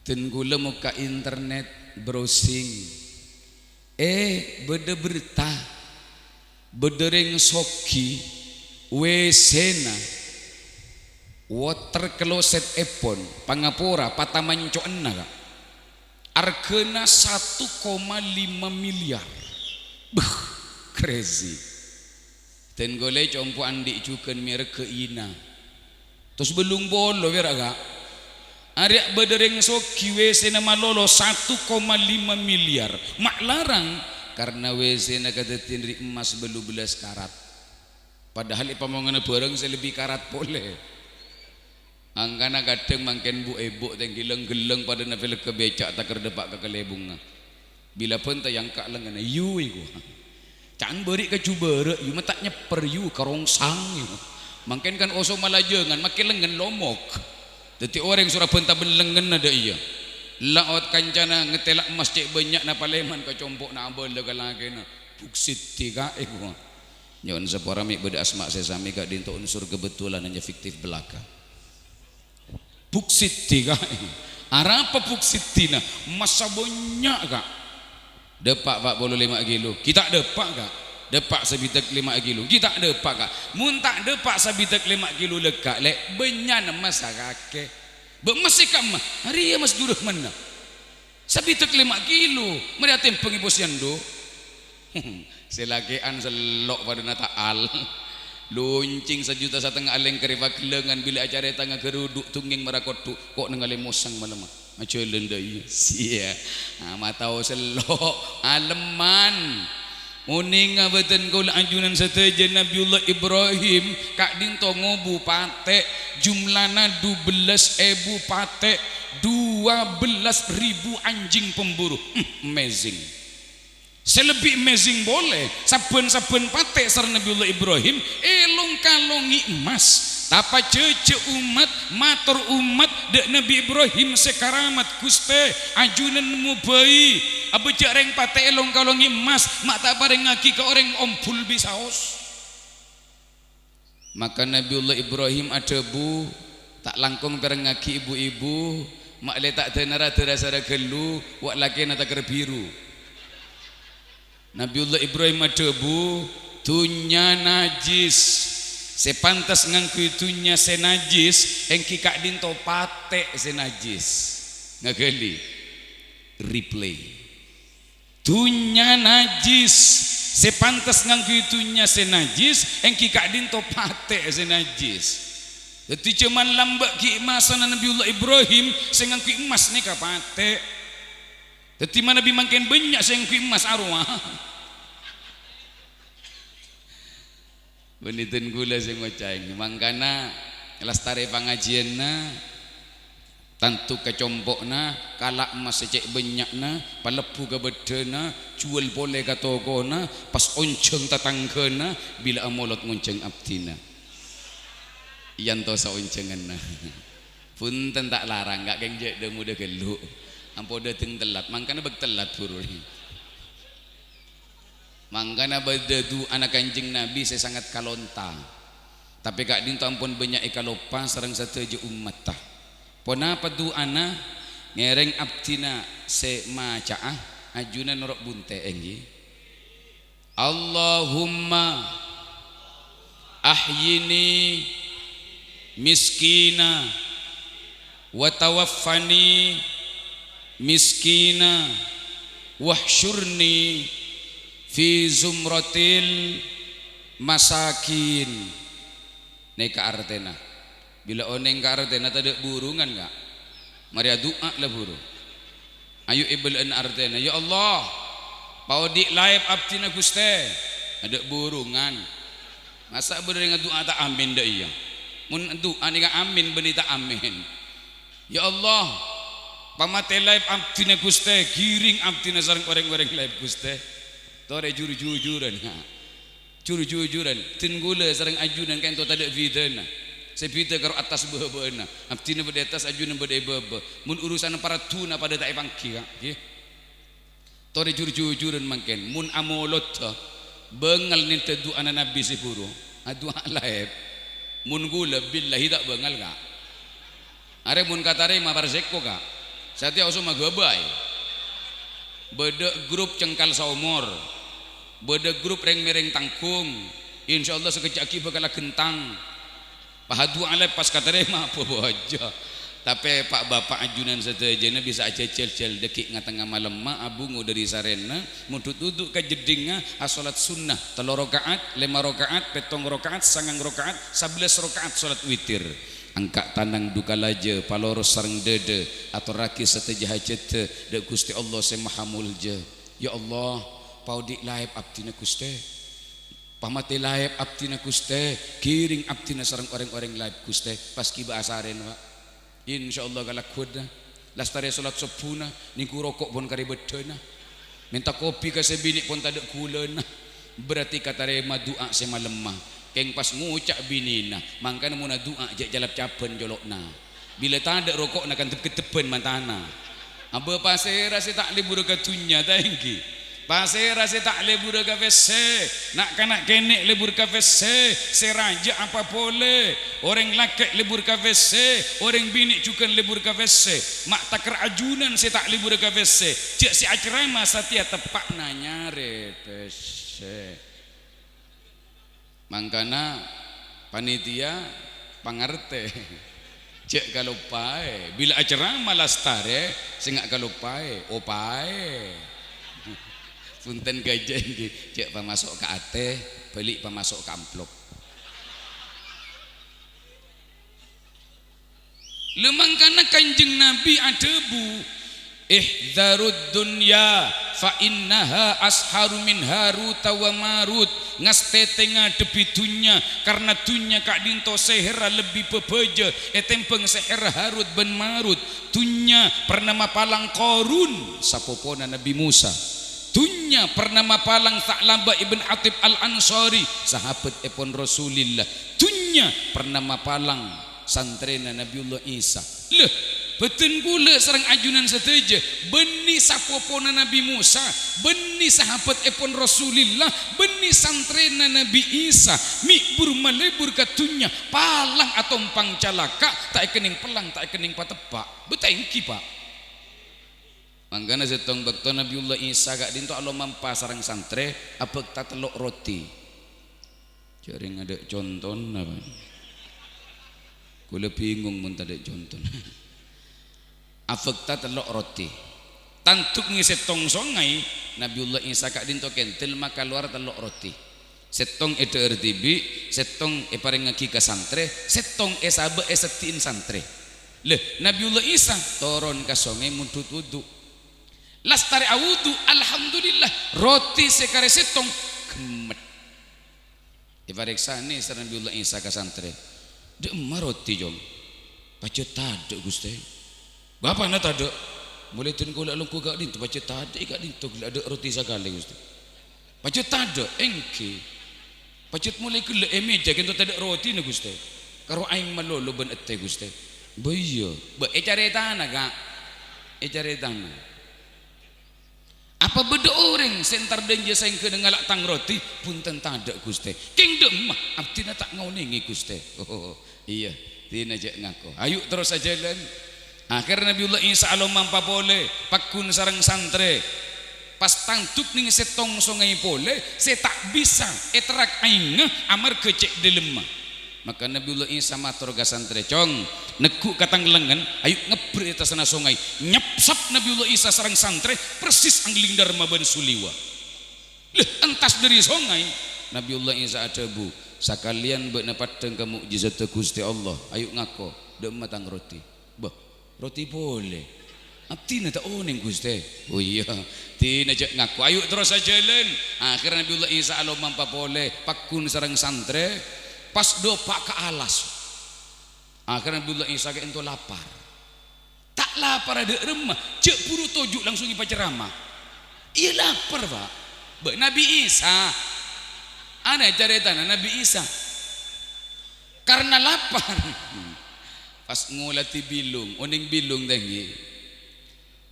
Dân kaulâ mokka' internet, browsing. Eh, bâdâ berta. Bâdâ rèng soghi, W C-na, water closet-èpon, pangapora, patamanco'anna, Ka'. Arghâna satu koma lima miliar. Beuh, crazy. Dân kaulâ compo' andi' jhughân mè' règhâ ina. Tos bâllung polo pèra', Ka'. Arèya bâdâ rèng soghi W C-na malolo satu koma lima miliar. Ma' larang, karna W C-na kadhâddhiyân dâri emmas bâllu bellâs karat. Padahal èpamongana bhârâng sè lebbi karat polè. Angkana kadhâng mangkèn bu'-èbu' tèngghi lèng-ghellèng padâna pèlèghâ bèca' takèr dâpa' ka kalèbungnga. Bilâ bân tayangka' lengngenna, yu, iku. Ca'na bâri' kaju bârâ', yu, ma' ta' nyèpper, yu, karongsang, yu. Mangkèn kan osoma lajângan, makè lengngen lomok. Dhâddhi orèng sora bân-tabân lengngenna dâ' iyâ. Laot kancana ngatèla' emmas cè' bânnya'na palèman ka compo'na abâlâ ka lakèna. Buk Siddhi, Ka', iku. Nyo'on sapora mè' bâdâ asma' sè samè ka'dinto unsur kebetulan hanya fiktif belaka. Buk Siddhi, Ka'. Arapa Buk Siddhina? Emmas sabânnya', Ka'. Dâpa' pa' polo lèma' kilo. Ghi' ta' dâpa', Ka'. Dâpa' sabidhâk lèma' kilo. Ghi' ta' dâpa', Ka'. Mon ta' dâpa' sabidhâk lèma' kilo lèghâ', Lè', bânnya'na emmas kakè. Bâ' emmas sè ka'emma? Arèya emmas Durrahmanna. Sabidhâk lèma' kilo, marè atèmbhâng èpos yando. Sè lakè'an sello' padâna ta'al. Loncèng sajuta satengnga alèngkar è paghellângan bilâ acarèta ngaghârudhu' dhungngèng mara kodhu', ko' nèngalè mosang malemma. Ajhâlân dâ' iyâ. Sia. Ah, matao sello', alemman. Onènga bâdhân kaulâ ajunan sadhâjâ, Nabiyullah Ibrahim ka'dinto ngobu patè', jumlana dubellâs èbu patè', dua belas ribu anjing pemburu. Hmm, amazing. Sè lebbi amazing polè, sabbhân-sabbhân patè' sareng Nabiyullah Ibrahim èlong-kalongè emmas. Tapajhâjhâ ommat, mator ommat, dâ' Nabbhi Ibrahim sè karamat, Ghustè, ajunan nemmo bhâi, abhâjâ' rèng patè' èlong-kalongè emmas, ma' ta' parèngngaghi ka orèng ombhul bi' saos. Maka Nabiyullah Ibrahim adhâbu, "Ta' langkong pèrèngngaghi, bu-ibu, ma' lè ta' dâ' narada rassa ghâllu, wa' lakèna takèr biru." Nabiyullah Ibrahim adhâbu, "Dhunnya najjhis. Sè pantes ngangghuy dhunnya sè najjhis èngghi ka'dinto patè' sè najjhis." Ngaghâli. Replay. "Dhunnya najjhis. Sè pantes ngangghuy dhunnya sè najjhis èngghi ka'dinto patè' sè najjhis." Dhâddhi, jhâman lambâ' ghi' massana Nabiyullah Ibrahim sè ngangghuy emmas nèka patè'. Dhâddhi, manabi mangkèn bânnya' sè ngangghuy emmas arowa. Bânnè dhân ghulâ sè ngoca'è, mangkana lastarè pangajiyânna, tanto ka compo'na, kala' emmas sè cè' bânnya'na, palebbhu ka bâddhâna, juwâl polè ka tokona, pas onjhâng tatangghâna, bilâ amolot ngonjhâng abdhina. Èyantosa onjhânganna. Bhunten ta' larang, ka' kèng jhâ' dhâ-modhâ ghâllu. Ampo dâteng tellat, mangkana bâk tellat buru. Mangkana bâdâ du'ana Kanjeng Nabi sè sanget kalonta. Tapè ka'dinto ampon bânnya' èkaloppa sareng sadhâjâ ommatta. Ponapa du'ana? Ngèrèng abdhina sè maca'a, ajunan noro' bunte', èngghi. Allahumma ahyini miskina wa tawaffani miskina wahsyurni fi zumratil masakin. Nèka artèna. Bilâ onèng ka artèna tadâ' burungan, Ka'. Marè adu'a la buru. Ayo èbâlâ'ân artèna, "Ya Allah, paodi' laèp abdhina, Ghustè." Adâ' burungan. Masa' bâdâ rèng adu'a ta' amin dâ' iyâ? Mon adu'a nèka amin bânnè ta' amin. "Ya Allah, pamatè laèp abdhina, Ghustè, ghiring abdhina sareng orèng-orèng laèp, Ghustè." Torè jur-jujuran, ha. Jur-jujuran, dhân ghulâ sareng ajunan kaènto tadâ' bhidhâna. Sè bhidhâ karo attas bâbâna. Abdhina bâdâ è attas, ajunan bâdâ è bâbâ. Mon urusanna paraddhuna padâ ta' èpangghi, Ka', ghi. Torè jur-jujuran mangkèn, mon amolodhâ, bângal nèndhâ du'ana Nabi sè buru. Adu'a laèp. Mon ghulâ, billahi ta' bângal, Ka'. Arè mon katarèma parsèko, Ka'. Satèya oso maghâbây. Bâdâ grup cengkal saomor. Bâdâ grup rèng-mèrèng tangghung. Insyaallah sakejjhâ' aghi' bhâkal aghentang. Pas adu'a laèp pas katarèma, bâbâjâ. Tapè pa'-bapa' ajunan sadhâjâna bisa ajhâjhâl-jhâl dâgghi' nga-tengnga malemma, abungo dâri sarèna, mondhut wudu ka jeddhingnga, asolat sunnah, tello raka'at, lèma raka'at, pèttong raka'at, sangang raka'at, sabellâs raka'at solat witir. Engka' tanang dhu kalajâ, paloros sareng dhâdhâ, atorraghi sadhâjâ hajhâddhâ dâ' Ghustè Allah sè Maha Moljâ. "Ya Allah, paodi' laèp abdhina, Ghustè. Pamatè laèp abdhina, Ghustè. Ghiring abdhina sareng orèng-orèng laèp, Ghustè." Pas ghibâ asarèna, Pa'. Insyaallah kalagghuwânna. Lastarè solat sobbhuna, nèngghu roko' pon karè bâddhâna. Mènta kopi ka sè binè' pon tadâ' ghulâna. Berarti katarèma du'a sè malemma. Kèng pas ngoca' binèna, mangkana mon adu'a jhâ' calap-cabân colo'na. Bilâ tadâ' roko'na kan dep-keddebbhân matana. Abâ pasèra sè ta' lebbhurâ ka dhunnya, ta' èngghi? Pasèra sè ta' lebbhurâ ka pèssè? Na'-kana' kènè' lebbhur ka pèssè, sè rajâ apa polè? Orèng lakè' lebbhur ka pèssè, orèng binè' jhughân lebbhur ka pèssè. Ma' takèr ajunan sè ta' lebbhurâ ka pèssè, jhâ' sè acerama satèya teppa'na nyarè pèssè. Mangkana panitia pangartè. Jhâ' kaloppaè, bilâ acerrama lastarè, sènga' kaloppaè, opaè. Bhunten ghâjâ ènggi, jhâ' pamaso' ka atè, bâli' pamaso' ka amplop. Lha mangkana Kanjeng Nabi adhâbu, "Ihdzarud dunya fa innaha asharu min Haruta wa Marut." Ngastètè ngadhebbhi dhunnya, karna dhunnya ka'dhinto sèhèrra lebbi bhâbhâjâ ètèmbhâng sèhèrra Harut bân Marut. Dhunnya parnama palang Qarun, sapopona Nabi Musa. Dhunnya parnama palang Sa'labah ibn Hatib Al-Ansari, sahabat èpon Rasulillah. Dhunnya parnama palang santrèna Nabiyullah Isa. Lha, bhâdhân kaulâ sareng ajunan sadhâjâ, bânnè sapopona Nabi Musa, bânnè sahabat èpon Rasulillah, bânnè santrèna Nabi Isa, mè' bur-malèbur ka dhunnya, palang atompang calaka', ta' èkennèng pelang, ta' èkennèng pateppa'. Bâta ènggi, Pa'. Mangkana sèttong bâkto Nabiyullah Isa ka'dhinto alomampa sareng santrè, abhâkta tello' roti. Jhâ' rèng adâ' contona, Pa'. Kaulâ bingung mon tadâ' contona. Abhâkta tello' roti. Tanduk nèng sèttong songay, Nabiyullah Isa ka'dhinto kèndhel makalowar tello' roti. Sèttong èdhâ'âr dhibi', sèttong èparèngngaghi ka santrè, sèttong èsabâ' èseddhi'in santrè. Lha, Nabiyullah Isa toron ka songay mondhut wudu. Lastarè awudu, alhamdulillah, roti sè karè sèttong ghemmet. Èparèksanè sareng Nabiyullah Isa ka santrè, "Dâ'emma roti, Cong?" "Pajhât tadâ', Ghustè." "Bapa'na tadâ'?" "Molaè dhân kaulâ alongghu ka'dhinto, pajhât tadâ' è ka'dhinto ghellâ' adâ' roti sakalè, Ghustè." "Pajhât tadâ'?" "Ènggi." "Pajhât molaè ghellâ' è mèja kènto tadâ' rotina, Ghustè. Karo aèng malolo bân ètè, Ghustè." "Bâ iyâ." "Bâ, ècarètana, Ka'. Ècarètana." "Apa bâdâ orèng sè entar dânjâ saèngghâna ngala' tang roti?" "Bhunten, tadâ', Ghustè." "Kèng dâ'emma?" "Abdhina ta' ngaonèngè, Ghustè." "Oh, iyâ, dhina jhâ' ngako. Ayu terros ajhâlân." Akhèrra Nabiyullah Isa alomampa polè, pagghun sareng santrè. Pas tanduk nèng sèttong songay polè, sè ta' bisa èterrak aèngnga amarghâ cè' dhâlemma. Maka Nabiyullah Isa mator ka santrè, "Cong, neggu' ka tang lengngen, ayu ngebbher è attassanna songay." Nyepsep Nabiyullah Isa sareng santrè, persis angghellèng Dharma bân Suliwa. Lha, entas dâri songay, Nabiyullah Isa adhâbu, "Sakalèyan bâ'na paddhâng ka mo'jizadda Ghustè Allah, ayu ngako, dâ'emma tang roti?" "Bâ, roti polè." "Abdhina ta' onèng, Ghustè." "Oh iyâ, dhina jhâ' ngako. Ayu terros ajhâlân." Akhèrra Nabiyullah Isa alomampa polè, pagghun sareng santrè, pas dâpa' ka alas. Akhèrra Nabiyullah Isa ka'dhinto lapar. Ta' lapar adâ' remma, jhâ' buru toju' langsung èpacerama. Iyâ lapar, Pa'. Bâ, Nabi Isa. Anè carètana Nabi Isa. Karna lapar. Pas ngoladhi bilung, onèng bilung ta' ènggi.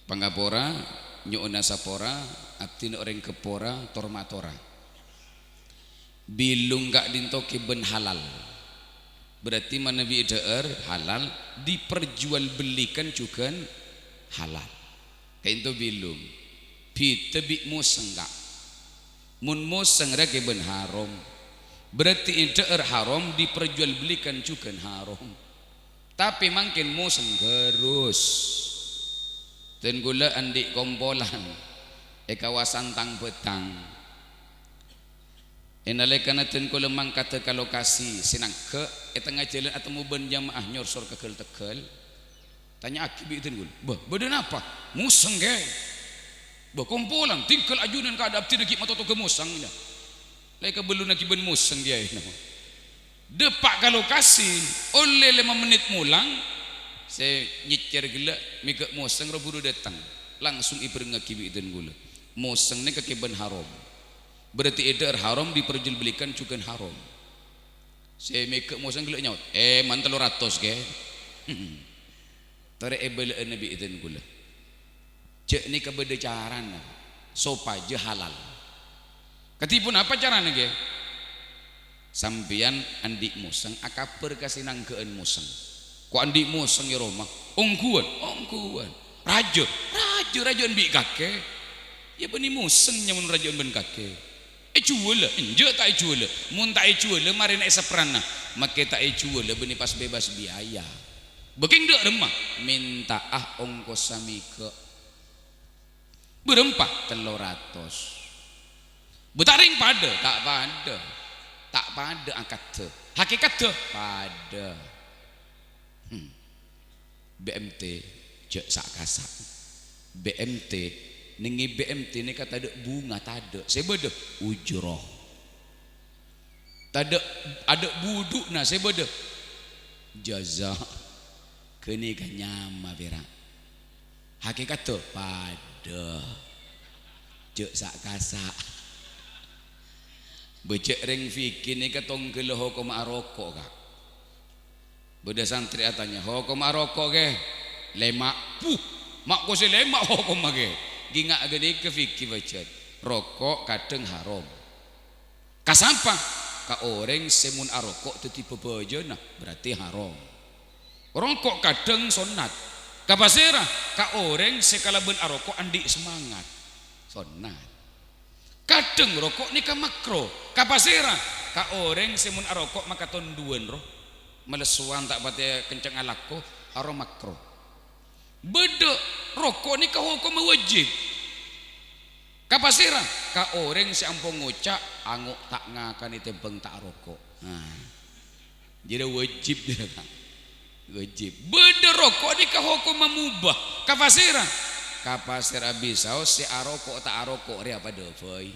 Pangapora, nyo'ona sapora, abdhina orèng ghâpora, tor-matora. Bilung ka'dhinto ghibân halal. Berarti manabi èdhâ'âr halal, diperjualbelikan jhughân halal. Ka'dhinto bilung. Bhidhâ bi' mosèng, Ka'. Mon mosèng rèya ghibân haram. Berarti èdhâ'âr haram, diperjualbelikan jhughân haram. Tapè mangkèn mosèng ghârus. Dân kaulâ andi' kompolan è kawasan Tang-Bhâtang. È nalèkana dân kaulâ mangkaddhâ ka lokasi sè nangghâ', è tengnga jhâlân atemmo bân jamaah nyorsor ka ghâl-teghâl. Tanya'aghi bi' dân kaulâ, "Bâ, bâdâ napa?" "Mosèng, Kè." "Bâ, kompolan, tinggal ajunan kaadâ' abdhina ghi' matotogghâ mosèng, yâ." La èkabellunaghi bân mosèng kèyaè, napa. Dâpa' ka lokasi, ollè lèma mennit molang, sè nyèccèr ghellâ' mèghâ' mosèng ro-buru dâteng. Langsung èbhârengngaghi bi' dân kaulâ. Mosèng nèka ghibân haram. Berarti èdhâ'âr haram diperjualbelikan jhughân haram. Sè mèghâ' mosèng ghellâ' nyaot, "È, man tello ratos, Kè." Torè èbâlâ'âna bi' dân kaulâ. Jhâ' nèka bâdâ carana sopajâ halal. Kadhi ponapa carana, Kè? Sampèyan andi' mosèng, akabhâr ka sè nangghâ'ân mosèng. "Ko' andi' mosèng è roma?" "Ongghuwân?" "Ongghuwân." "Rajâ?" "Rajâ, rajâ'ân bi' kakè." "Yâ bânnè mosèng nyamana rajâ'ân bân kakè." "Èjhuwâlâ?" "Enjâ', ta' èjhuwâlâ." "Mon ta' èjhuwâlâ, marèna èsapprana." "Makè ta' èjhuwâlâ, bânnè pas bebas biaya." Bâ kèng dâ' remma, mènta'a ongkossa mèghâ'. Bârâmpa? Tello ratos. Bâ ta' rèng padâ? Ta' padâ. Ta' padâ akaddhâ. Hakèkaddhâ padâ. Hmm. B M T jhâ' sa'-kasa'. B M T, nèngè B M T nèka tadâ' bhunga, tadâ'. Sè bâdâ ujroh. Tadâ', adâ' budhu'na sè bâdâ jaza. Ghânèka nyama pèra'. Hakèkaddhâ padâ. Jhâ' sa'-kasa'. Bâ jhâ' rèng fikih nèka tongghâlla hokomma aroko', Ka'. Bâdâ santrè atanya, "Hokomma aroko', Kè?" "Lèma'." "Puh, ma' kosè lèma' hokomma, Kè?" Ghi' nga' ghânèka fikih, bâ jhât. Roko' kadhâng haram. Ka sapa? Ka orèng sè mon aroko' dhâddhi bhâbhâjâna, berarti haram. Roko' kadhâng sonnat. Ka pasèra? Ka orèng sè kalabân aroko' andi' semangat. Sonnat. Kadhâng roko' nèka makro. Ka pasèra? Ka orèng sè mon aroko' makaton duwân, ro. Malessowan ta' patè kenceng alako, aro makro. Bâdâ roko' nèka hokomma wajib. Ka pasèra? Ka orèng sè ampon ngoca', "Ango' ta' ngakanè tèmbhâng ta' aroko'." Nah, jârèya wajib, jârèya, Ka'. Wajib. Bâdâ roko' nèka hokomma mubah. Ka pasèra? Ka pasèra bisaos sè aroko' ta' aroko' rèya padâ bhâi.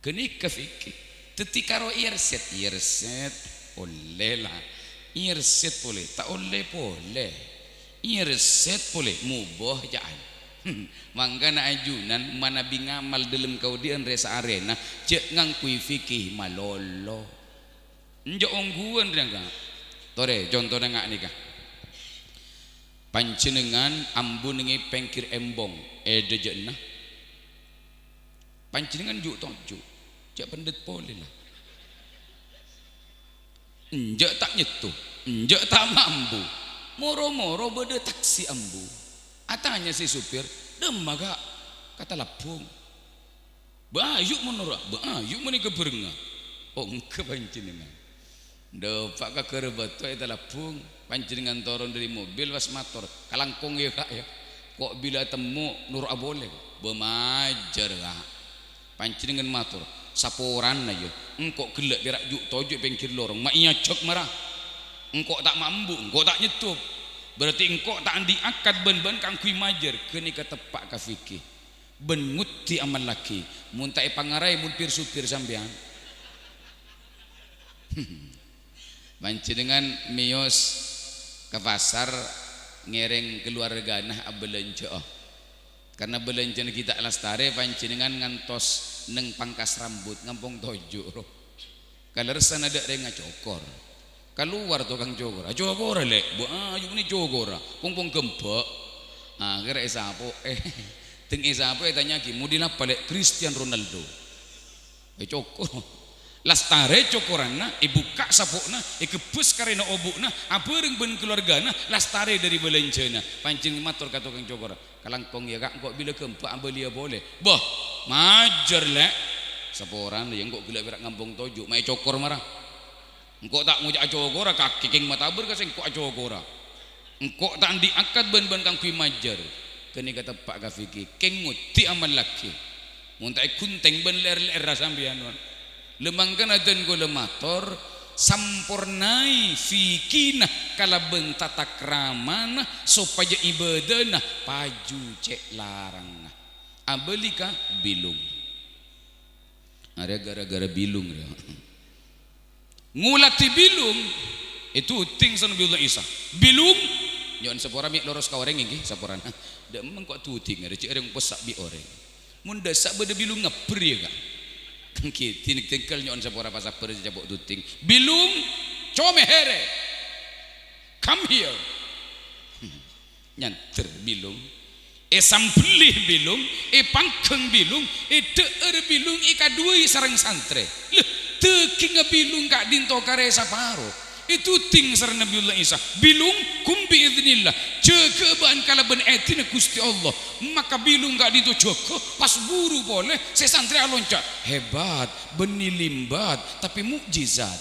Ghânèka fikih. Dhâddhi karo iyârsèt, iyârsèt ollè la. Iyârsèt polè, ta' ollè polè. Iyârsèt polè, mubah ca'an. Mangkana ajunan manabi ngamal dâlem kaodi'ân rè-saarèna, jhâ' ngangghuy fikih malolo. Enjâ' ongghuwân rèya, Ka'. Torè, contona nga' nèka. Panjhennengngan ambu nèngè pèngghir embong, è dhâjâ'na. Panjhennengngan ju'-toju', jhâ' pendhet polè, la. Enjâ' ta' nyetto, enjâ' ta' mambu. Moro-moro bâdâ taksi ambu. Atanya sè sopir, "Dâmma, Ka'?" "Ka Talabbung." "Bâ, ayu' mon noro'a, bâ, ayu' mon èkabhârengnga." "Oh, engghâ, panjhennengngan." Dâpa' ka Ghârâbâto è Talabbung, panjhennengngan toron dâri mobil, pas mator, "Kalangkong, yâ, Ka', yâ. Ko' bilâ temmo, noro'a polè." "Bâ, majâr, Ka'." Panjhennengngan mator, "Saporana, yâ, engko' ghellâ' pèra' ju'-toju' è pèngghir lorong, ma' èajhâk mara. Engko' ta' mambu, engko' ta' nyetto. Berarti engko' ta' andi' akad bân bâ'na kaangghuy majâr." Ghânèka teppa' ka fikih. Bân ngoddi amallaghi, mon ta' èpangaraè mon pir-sopir sampèyan. Panjhennengngan mèyos ka pasar ngèrèng kaluwargana abâlânjhâ'â. Karna bâlânjhâna ghi' ta' lastarè, panjhennengngan ngantos neng pangkas rambut, ngampong toju', ro. Kalerressanna dâ' rèng acokor. Kalowar tokang cokor. "Acokora, Lè'." "Bâ, ayu' mènè cokora. Pong-pong ghâmbhâ'." Akhèrra èsapo'è. Tèng èsapo'è ètanya'aghi, "Model apa, Lè'?" "Cristiano Ronaldo." Ècokor. Lastarè cokoranna, èbukka' sapo'na, èghebbhâs karèna obu'na, abhâreng bân kaluwargana, lastarè dâri bâlânjhâna. Panjhennengngan mator ka tokang cokor, "Kalangkong, yâ, Ka', engko' bilâ ghâmbhâ' abâliyâ polè." "Bâ, majâr, Lè'." "Saporana, yâ, engko' ghellâ' pèra' ngampong toju', ma' ècokor mara. Engko' ta' ngoca' acokora, kakè kèng matabâr ka sèngko' acokora. Engko' ta' andi' akad bân bâ'na kaangghuy majâr." Ghânèka teppa' ka fikih, kèng ngoddi amallaghi. Mon ta' èghunthèng bân lè'èr-lè'èrra sampèyan, mon. La mangkana dân kaulâ mator, sampornaè fikihna kalabân tatakramana sopajâ ibâdâna paju cè' larangnga. Abâli ka bilung. Arèya ghârâ-ghârâ bilung rèya. Ngolatè bilung, ètodhing sareng Nabiyullah Isa. "Bilung, nyo'on sapora mè' loros ka orèng, ènggi, saporana. Dâ' emma engko' todhing, arèya cè' orèng possa' bi' orèng." Mon dâ' essa' bâdâ bilung ngabbher, yâ, Ka'. Ènggi, dhin-, dhingghâl nyo'on sapora pasabbhâr sè capo' todhing. "Bilung, come here. Come here." Nyandher bilung, èsambelli bilung, èpangghâng bilung, èdhâ'âr bilung, èkaduwâi sareng santrè. Lè, dhâghingnga bilung ka'dinto karè saparo. Ètodhing sareng Nabiyullah Isa, "Bilung, kum bi idznillah, jâgâ'â bâ'na kalabân èdhinna Ghustè Allah." Maka bilung ka'dinto jâgâ, pas buru polè, sè santrè alonca'. Hebat, bânnè limbat, tapè mukjizat.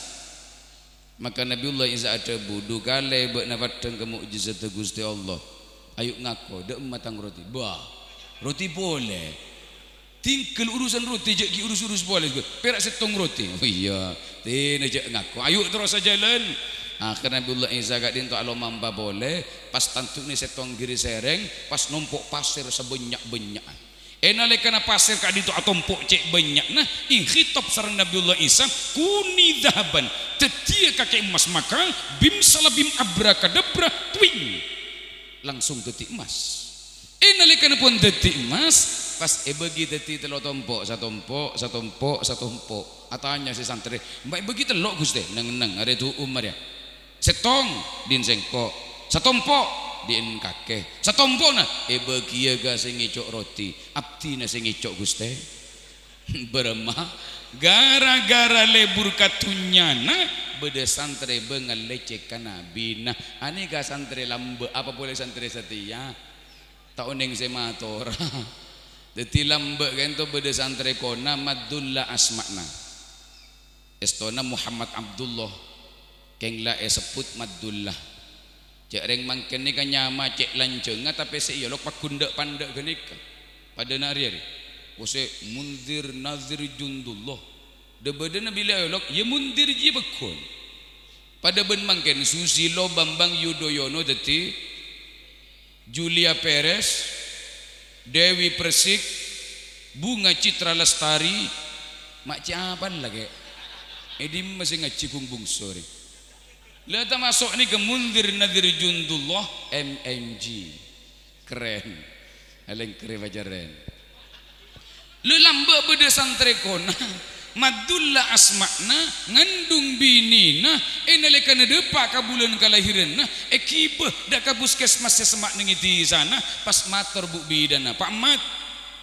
Maka Nabiyullah Isa adhâbu, "Dhu kalè bâ'na peddhâng ka mo'jizadda Ghustè Allah. Ayo ngako, dâ' emma tang roti." Bâh, roti polè. Tinggal urusan roti, jhâ' ghi' urus-urus polè. Pèra' sèttong roti. Oh iyâ, tèna jhâ' ngako. Ayo terros ajhâlân. Akhèrra Nabiyullah Isa ka'dinto alomampa polè, pas tandu'na sèttong ghiri sèrèng, pas nompo' pasèr sabânnya'-bânnya'an. È nalèkana pasèr ka'dinto atompo' cè' bânnya'na, èkhitab sareng Nabiyullah Isa, "Kuni dhahaban, dhâddhiyâ kakè emmas maka, bim salabim abrakadabra, twing, langsung dhâddhi emmas." È nalèkana pon dhâddhi emmas, pas èbâgi dhâddhi tello tompo', satompo', satompo', satompo'. Atanya sè santrè, "Empa' èbâgi tello', Ghustè?" "Neng-enneng, arè du'um arèya." Sèttong, di'in sèngko'. Satompo', di'in kakè. Satompo'na èbâgiyâ ka sè ngèco' roti. Abdhina sè ngèco', Ghustè. Bârâmma? Gara-gara lebur ka dhunnyana, bâdâ santrè bângal lècèk ka nabina. Anèka santrè lambâ', apa polè santrè satèya? Ta' onèng sè matora. Dhâddhi lambâ' ka'dinto bâdâ santrè kona Maddulla asma'na. Èstona Muhammad Abdullah, kèng la èsebbhut Maddulla. Jhâ' rèng mangkèn nèka nyama cè' lanjhângnga, tapè sè èolok paggun dâ'-pandâ' ghânèka. Padâna arè-arè. Kosè Mundzir, Nadzir, Jundullah. Dâ-bâdâna bilâ èolok, yâ Mundzir jiyâ paggun. Padâ bân mangkèn Susilo, Bambang Yudhoyono dhâddhi Julia Perez, Dewi Persik, Bunga Citra Lestari, ma' cè' apal la, Kè? È dimma sè ngajhi ghung bungso rè? La tamaso' nèka Mundzir Nadzir Jundullah, M N G. Kerrèn. Alèng kerrè pajhârân. Lho, lambâ' bâdâ santrè kona, Maddulla asma'na, ngandung binèna, è nalèkana dâpa' ka bulân kalahiranna, èghibâ dâ' ka puskesmas sè semma' neng è dhisana, pas mator bu' bidânna, "Pa' Mat."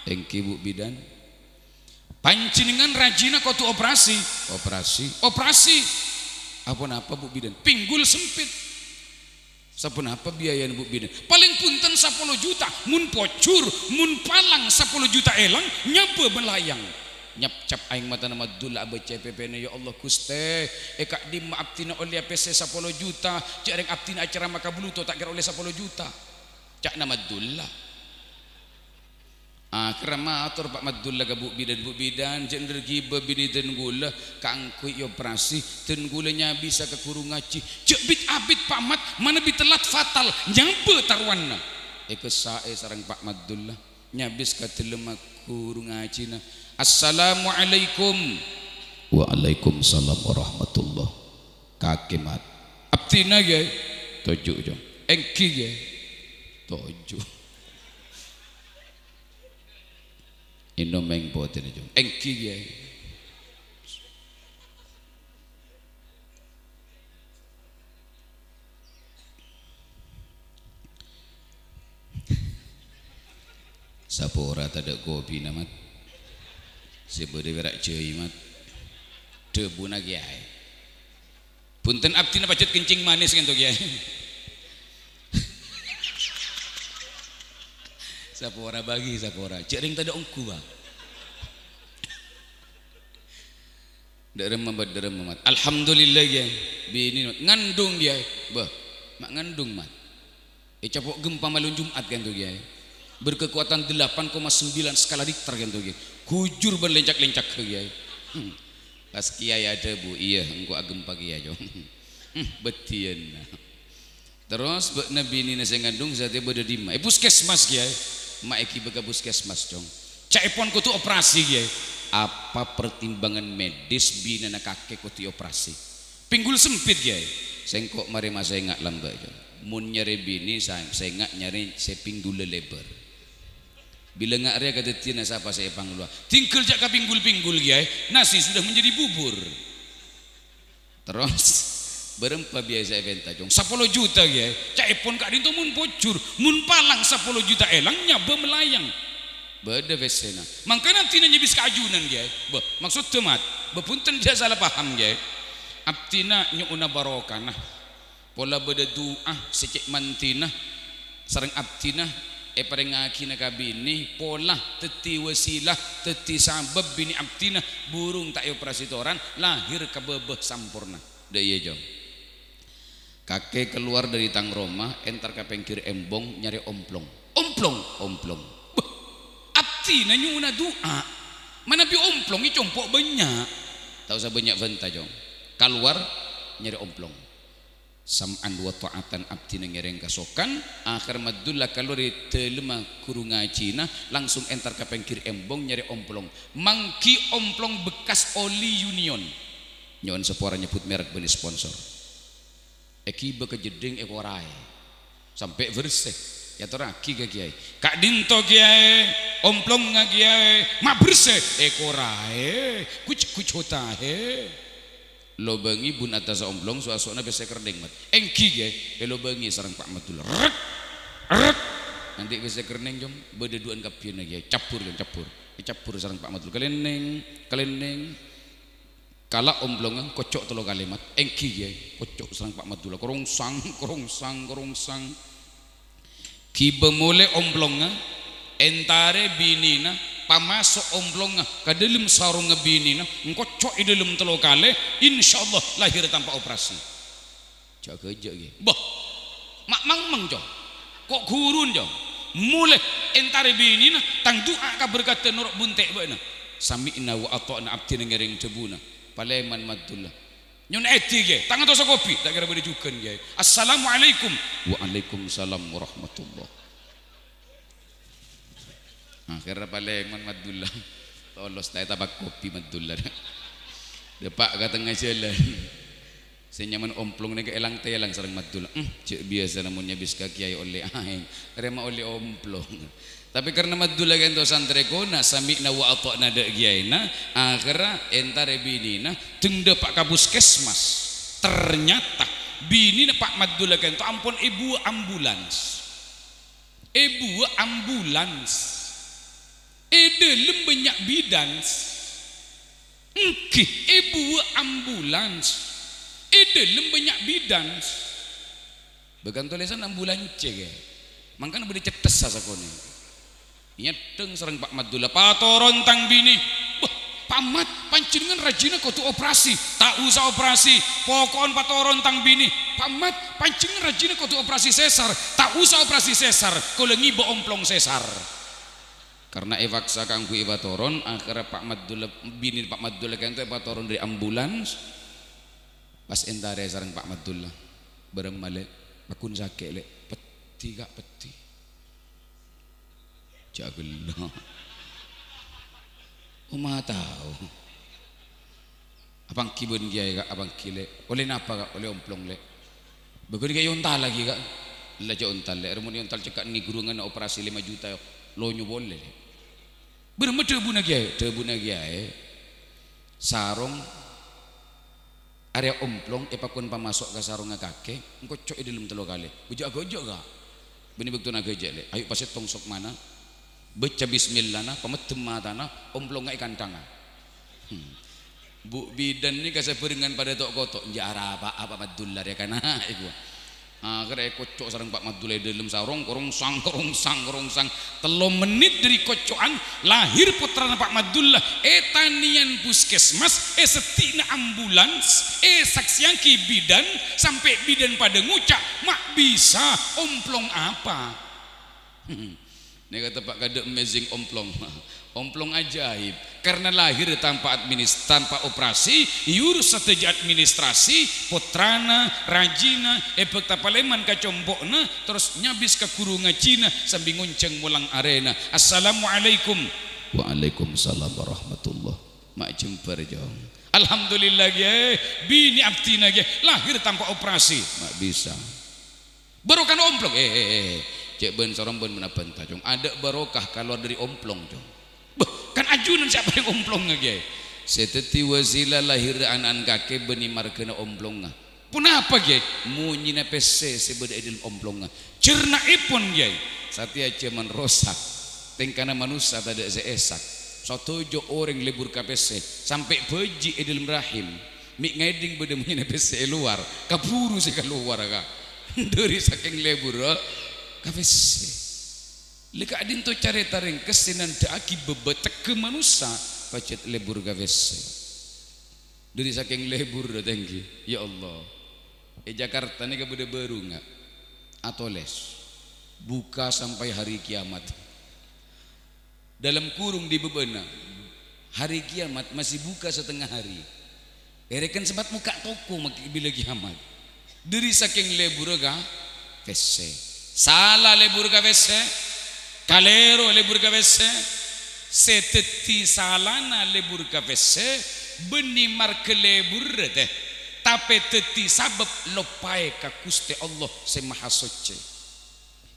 "Èngghi, bu' bidân." "Panjhennengngan rajina kodhu operasi." "Operasi?" "Operasi." "Aponapa, bu' bidân?" "Pinggul sempit." "Saponapa biayana, bu' bidân?" "Palèng bhunten sapolo juta, mon pojhur, mon palang sapolo juta èlang, nyabâ malayang." Nyapcap aèng matana Maddulla abâca è pèpèna, "Ya Allah, Ghustè, è ka'dimma abdhina ollèya pèssè sapolo juta, jhâ' rèng abdhina acerama ka Bluto ta' kèra ollè sapolo juta." Ca'na Maddulla. Akhèrra mator Pa' Maddulla ka bu' bidân, "Bu' bidân, jhâ' nèr ghibâ binè dân ghulâ kaangghuy èoperasi, dân ghulâ nyabisa ka ghuru ngajhi. Jhâ' bit-abit, Pa' Mat, manabi tellat fatal, nyabâ tarowanna." Èkessa'è sareng Pa' Maddulla, nyabis ka dâlemma ghuru ngajhina. "Assalamualaikum." "Waalaikumsalam warahmatullah." "Kakè, Mat." "Abdhina, Kèyaè." "Toju', Cong." "Èngghi, Kèyaè." "Toju'." Ènom èng potèna, Cong. "Èngghi, Kèyaè." "Sapora tadâ' kopina, Mat. Sè bâdâ pèra' jhâi, Mat." Dhâbuna Kèyaè. "Bhunten, abdhina pajhât kencing manis ka'dinto, Kèyaè." "Sapora, bâgi, sapora. Jhâ' rèng tadâ' ongghu, Pak." "Dâ'remma, Mat, dâ'remma, Mat?" "Alhamdulillah, Kèyaè. Binè, Mat." "Ngandung, Kèyaè?" "Bâh, ma' ngandung, Mat." Ècapo' gempa malem Jum'at ka'dinto, Kèyaè. Berkekuatan delapan koma sembilan skala Richter ka'dinto, Kèyaè. Ghujur bân lèncak-lèncak, Kèyaè. Hmm. Pas Kèyaè adhâbu, "Iyâ, engko' agempa kèya, Cong." Hmm, bâdhiyânna. Terros bâ'na binèna sè ngandung satèya bâdâ dimma? "È puskesmas, Kèyaè." "Ma' èghibâ ka puskesmas, Cong." "Ca'èpon kodhu operasi, Kèyaè." "Apa pertimbangan medis binèna kakè kodhu èoperasi?" "Pinggul sempit, Kèyaè." "Sèngko' marè masènga' lambâ', Cong. Mon nyarè binè, sa-, sènga' nyarè sè pingghulla lèbâr. Bilângnga arèya kadhâddhiyânna sapa sè èpanglowa. Tinggal jhâ' ka pinggul-pinggul, Kèyaè, nasi sudah menjadi bubur." Terros, "Bârâmpa biaya sè èpènta, Cong?" "Sapolo juta, Kèyaè. Ca'èpon ka'dinto mon pojhur, mon palang sapolo juta èlang nyabâ malayang." Bâdâ pèssèna. "Mangkana abdhina nyabis ka ajunan, Kèyaè." "Bâh, maksoddhâ, Mat?" "Bâh, bhunten, jhâ' sala paham, Kèyaè. Abdhina nyo'ona barokana. Pola bâdâ du'a sè cè' mandhina sareng abdhina èparèngngaghina ka binè, pola dhâddhi wasilah, dhâddhi sabâb binè abdhina burung ta' èoperasi toran, lahir ka bâbâ samporna." "Dâ' iyâ, Cong." Kakè kalowar dâri tang roma, entar ka pèngghir embong nyarè omplong. Omplong, omplong. Bâh, abdhina nyo'ona du'a. Manabi omplong è compo' bânnya'. Ta' osa bânnya' bânta, Cong. Kalowar nyarè omplong. Sam'an wa tha'atan, abdhina ngèrèng kasokan, akhèr Madullah kalowar dâri dâlemma ghuru ngajhina, langsung entar ka pèngghir embong nyarè omplong. Mangghi omplong bekas oli Union. Nyo'on sapora nyebbhut merek bânnè sponsor. Èghibâ ka jeddhing èkoraè. Sampè' bersè. Èyatorraghi ka kèyaè. "Ka'dinto kèyaè, omplongnga kèyaè, ma' bersè, èkoraè, kuc-kucotahè." Lobângè bun attassa omplong, so'-aso'na pèssè kerrèng, Mat. "Èngghi kèyaè, èlobângè sareng Pa' Madullah." Rek! Rek! Andi' pèssè kerrèng, Cong, bâdâ du'an kabbhiyânna kèyaè. Cabbhur, Cong, cabbhur. Ècabbhur sareng Pa' Madullah. Kalènèng, kalènèng. Kala' omplongnga, kocco' tello kalè, Mat. "Èngghi kèyaè," kocco' sareng Pa' Madullah. Korongsang, korongsang, korongsang. Ghibâ molè omplongnga, entarè binèna, pamaso' omplongnga ka dâlem sarongnga binèna, èkocco' è dâlem tello kalè, insyaallah lahir tanpa operasi. Jâ' ghâjâ' kèya. Bâh, ma' mangmang, Cong. Ko' ghurun, Cong. Molè entarè binèna, tang du'a kaberkadhân noro' bunte' bâ'na. Sami'na wa ata'na, abdhina ngèrèng dhâbuna. Palèman Madullah. Nyo'on èdhi, kèyaè. Ta' ngantosa kopi. Ta' kèra bâdâ jhughân, kèyaè. "Assalamualaikum." "Waalaikumsalam warahmatullah." Akhèrra palèman Madullah. Tolos ta' ètapa' kopi Madullah. Dâpa' ka tengnga jhâlân. Sè nyamana omplong nèka èlang-tèlang sareng Madullah. "Hmm, jâ' biyasana mon nyabis ka kèyaè ollè aèng. Rèya ma' ollè omplong." Tapè karna Madullah ka'dinto santrè kona, sami'na wa ata'na dâ' kèyaèna, akhèrra entarè binèna, dâng dâpa' ka puskesmas. Ternyata binèna Pa' Madullah ka'dinto ampon èbuwâ ambulans. Èbuwâ ambulans. È dâlem bânnya' bidans. Èngghi, èbuwâ ambulans. È dâlem bânnya' bidans. Bâkal tolèsan ambulans cè', kèyaè. Mangkana bâdâ cèttessa sakonè'. Èyadhâng sareng Pa' Madullah, "Patoron tang binè." "Wah, Pa' Mad, panjhennengngan rajina kodhu operasi." "Ta' osa operasi, poko'en patoron tang binè." "Pa' Mad, panjhennengngan rajina kodhu operasi sesar." "Ta' osa operasi sesar, kaulâ ngibâ omplong sesar." Karna èpaksa kaangghuy èpatoron, akhèrra Pa' Madullah, binè Pa' Madullah ka'dinto èpatoron dâri ambulans. Pas èntarè sareng Pa' Madullah. "Bârâmma, Lè'?" "Pagghun sakè', Lè'." "Peddhi, Ka', peddhi." Jâ' ghellâ'. Omma tao. "Apa èngghi bân kèyaè, Ka'? Apa èngghi, Lè'?" "Ollè napa, Ka'?" "Ollè omplong, Lè'." "Bâghun kèyaè èontal laghi, Ka'." "Ella jâ' ontal, Lè'. Rèya mon èontal cèkka' nèng ghurunganna operasi lèma juta lonyo polè, Lè'." "Bârâmma dhâbuna kèyaè?" "Dhâbuna kèyaè, sarong arèya omplong èpakon pamaso' ka sarongnga kakè, èkocco' è dâlem tello kalè." "Bâ jâ' aghâjâ', Ka'." "Bânnè bâktona aghâjâ', Lè'. Ayo' pasèttong sokmana, bâca bismillahna, pameddem matana, omplongnga èkanthanga." Hmm. Bu' bidan nèka sabhârengan padâ to'-koto', "Jâ' arapa'a Pa' Madullah rèya kana'," èkowa. Akhèrra èkocco' sareng Pa' Madullah è dâlem sarong, korongsang, korongsang, korongsang. Tello mennit dâri kocco'an, lahir pottrana Pa' Madullah. È tanèyan puskesmas, è seddi'na ambulans, èsaksèyaghi bidan, sampè' bidan padâ ngoca', "Ma' bisa, omplong apa?" Nèka teppa' kadâ' amazing omplong. Omplong ajaib. Karna lahir tanpa administ-, tanpa operasi, èurus sadhâjâ administrasi, pottrana, rajina, èbhâkta palèman ka compo'na, terros nyabis ka ghuru ngajhina sambi ngonjhâng molang arèna. "Assalamualaikum." "Waalaikumsalam warahmatullah." Ma' jembhâr, Cong. "Alhamdulillah, kèyaè. Binè abdhina, kèyaè, lahir tanpa operasi." Ma' bisa. "Barokana omplong." "Eh, eh, eh, eh. Cè' bân sarong bân mènabânta, Cong. Adâ' barokah kalowar dâri omplong, Cong." "Bâh, kan ajunan sè aparèng omplongnga, kèyaè?" "Sè dhâddhi wasilah lahirra ana'na kakè bânnè marghâna omplongnga." "Ponapa, kèyaè?" "Monyèna pèssè sè bâdâ è dâlem omplongnga." Cèrna'èpon, kèyaè, satèya jhâman rosak. Tèngkana manossa tadâ' sè èsak. Sadhâjâ orèng lebur ka pèssè, sampè' bâji' è dâlem rahim. Mè' ngèdhing bâdâ monyèna pèssè è lowar, kabhuru sè kalowar, Ka'. Dâri sakèng leburra ka pèssè. Lè ka'dinto carèta rèngkes sè nandhâ'aghi bâbâ tegghâ manossa pajhât lebur ka pèssè. Dâri sakèng leburra, tèngghi. Ya Allah. È Jakarta nèka bâdâ bârungnga atolès, "Buka sampai hari kiamat." Dalam kurung è bâbâna, hari kiamat masih buka setengah hari. Èrèken sempat mokka' toko mak-, bilâ kiamat. Dâri sakèng lebbhurra ka pèssè. Sala lebbhur ka pèssè, kalèro lebbhur ka pèssè. Sè dhâddhi salana lebbhur ka pèssè, bânnè marghâ lebbhurra, tè, tapè dhâddhi sabâb loppaè ka Ghustè Allah Sè Mahasoccè.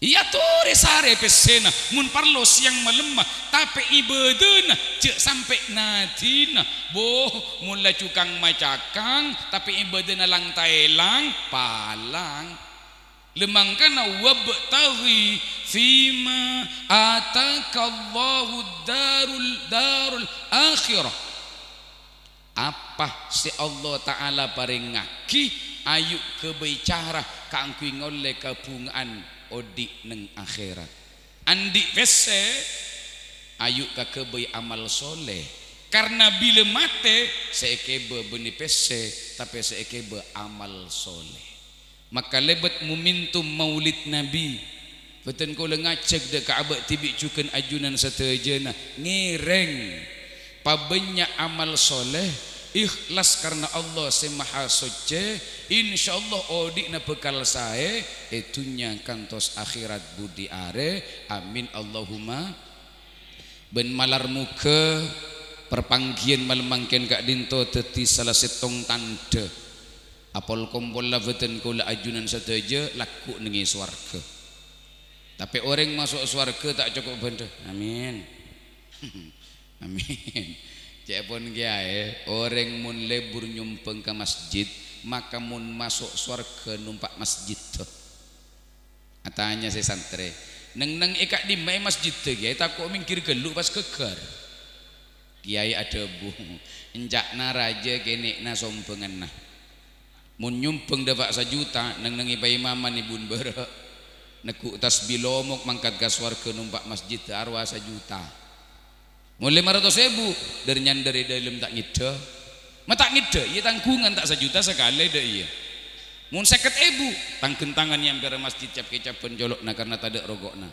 Èyatorè sarè pèssèna, mon parlo sèyang malemma, tapè ibâdâna jhâ' sampè' nadina. Bo, mon laju kang-macakang, tapè ibâdâna lang-taèlang, palang. Lè mangkana, "Wabtaghi fima atakallahu darul, darul akhirah." Apa sè Allah Ta'ala parèngngaghi, ayu' ghâbây cara kaangghuy ngollè kabhungaan odi' neng akhèrat. Andi' pèssè, ayu' kaghâbây amal soleh. Karna bilâ matè, sè èghibâ bânnè pèssè, tapè sè èghibâ amal soleh. Maka lèbât momentum Maulid Nabi, bhâdhân kaulâ ngajhâk dâ' ka abâ' dhibi' jhughân ajunan sadhâjâna ngèrèng, pabânnya' amal soleh, ikhlas karna Allah Sè Mahasoccè, insyaallah odi'na bhâkal saè è dhunnya kantos akhèrat budi arè. Amin, Allahumma. Bân malar moghâ parpangghiyân malem mangkèn ka'dinto dhâddhi sala sèttong tandhâ apol-kompolla bhâdhân kaulâ ajunan sadhâjâ lagghu' neng è sowarghâ. Tapè orèng maso' sowarghâ ta' cokop bhândhâ. Amin. Amin. Ca'èpon kèyaè, orèng mon lebbhur nyombhâng ka masjid, maka mon maso' sowarghâ nompa' masjid. Atanya sè santrè, "Neng-neng è ka'dimma è masjiddhâ, Kèyaè? Tako' mèngghir ghâllu pas ghâgghâr." Kèyaè adhâbu, "Enca'na rajâ kènè'na sombhânganna. Mon nyombhâng dâpa' sajuta, neng-neng è paimaman è bun bârâ'. Negghu' tasbih lomok mangkat ka sowarghâ nompa' masjiddhâ arowa sajuta." Mon lèma ratos èbu, dhâr-nyandhâr è dâlem ta' ngèddhâ. Ma' ta' ngèddhâ, iyâ tangghungan ta' sajuta sakalè dâ' iyâ. Mon sèket èbu, tang-ghântangan nyamper masjid cap-kecabhân colo'na karna tadâ' roko'na.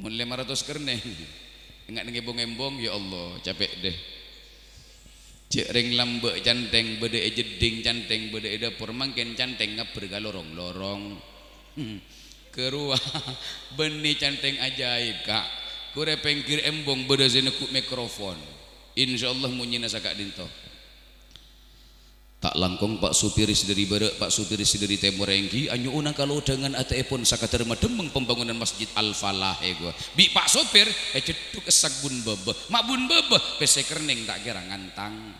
Mon lèma ratos kernèng, enga' neng èmbong-èmbong, ya Allah, capè' deh. Jhâ' rèng lambâ' canthèng bâdâ è jeddhing, canthèng bâdâ è dâpor, mangkèn canthèng ngabbher ka lorong-lorong. Hmm. Ghâruwa, bânnè canthèng ajaib, Ka'. Korè pèngghir èmbong bâdâ sè negghu' mikrofon. Insyaallah monyèna saka'dinto. Ta' langkong, Pa' Sopir sè dâri bârâ', Pa' Sopir sè dâri tèmor èngghi anyo'ona kalodhângan atèèpon sakadhâr madhemmeng pembangunan Masjid Al-Falah, èkowa. Bi' Pa' Sopir èjeddhuk èssak bun bâbâ. Ma' bun bâbâ, pèssè kernèng ta' kèra ngantang.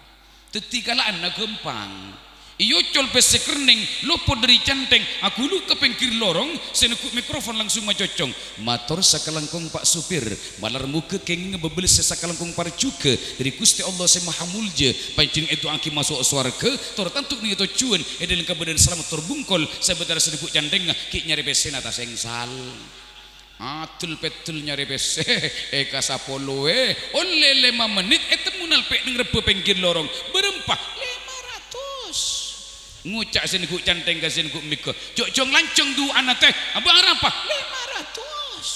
Dhâddhi kala'anna ghâmpang. Èocol pèssè kernèng, lopot dâri canthèng, aghulu' ka pèngghir lorong, sè negghu' mikrofon langsung macocong. Mator sakalangkong, Pa' Sopir, malar moghâ kèngèngnga bâbâlessâ sakalangkong parjhughâ dâri Ghustè Allah Sè Maha Moljâ, panjhennengngan èdu'aaghi maso' sowarghâ, tor tanto nèka tojjhuwân è dâlem kabâdâ'ân salamet tor bungkol, sabâtara sè negghu' canthèngnga ghi' nyarè pèssèna ta' sèngsal. Adul-peddul nyarè pèssè, è ka sapoloè, ollè lèma mennit ètemmo nalpè' neng rebbhâ pèngghir lorong, bârâmpa, lèma ratos. Ngoca' sè negghu' canthèng ka sè negghu' mèghâ, "Jhâ' jhâng-lanjhâng du'ana, tè, abâ' arapa?" "Lèma ratos."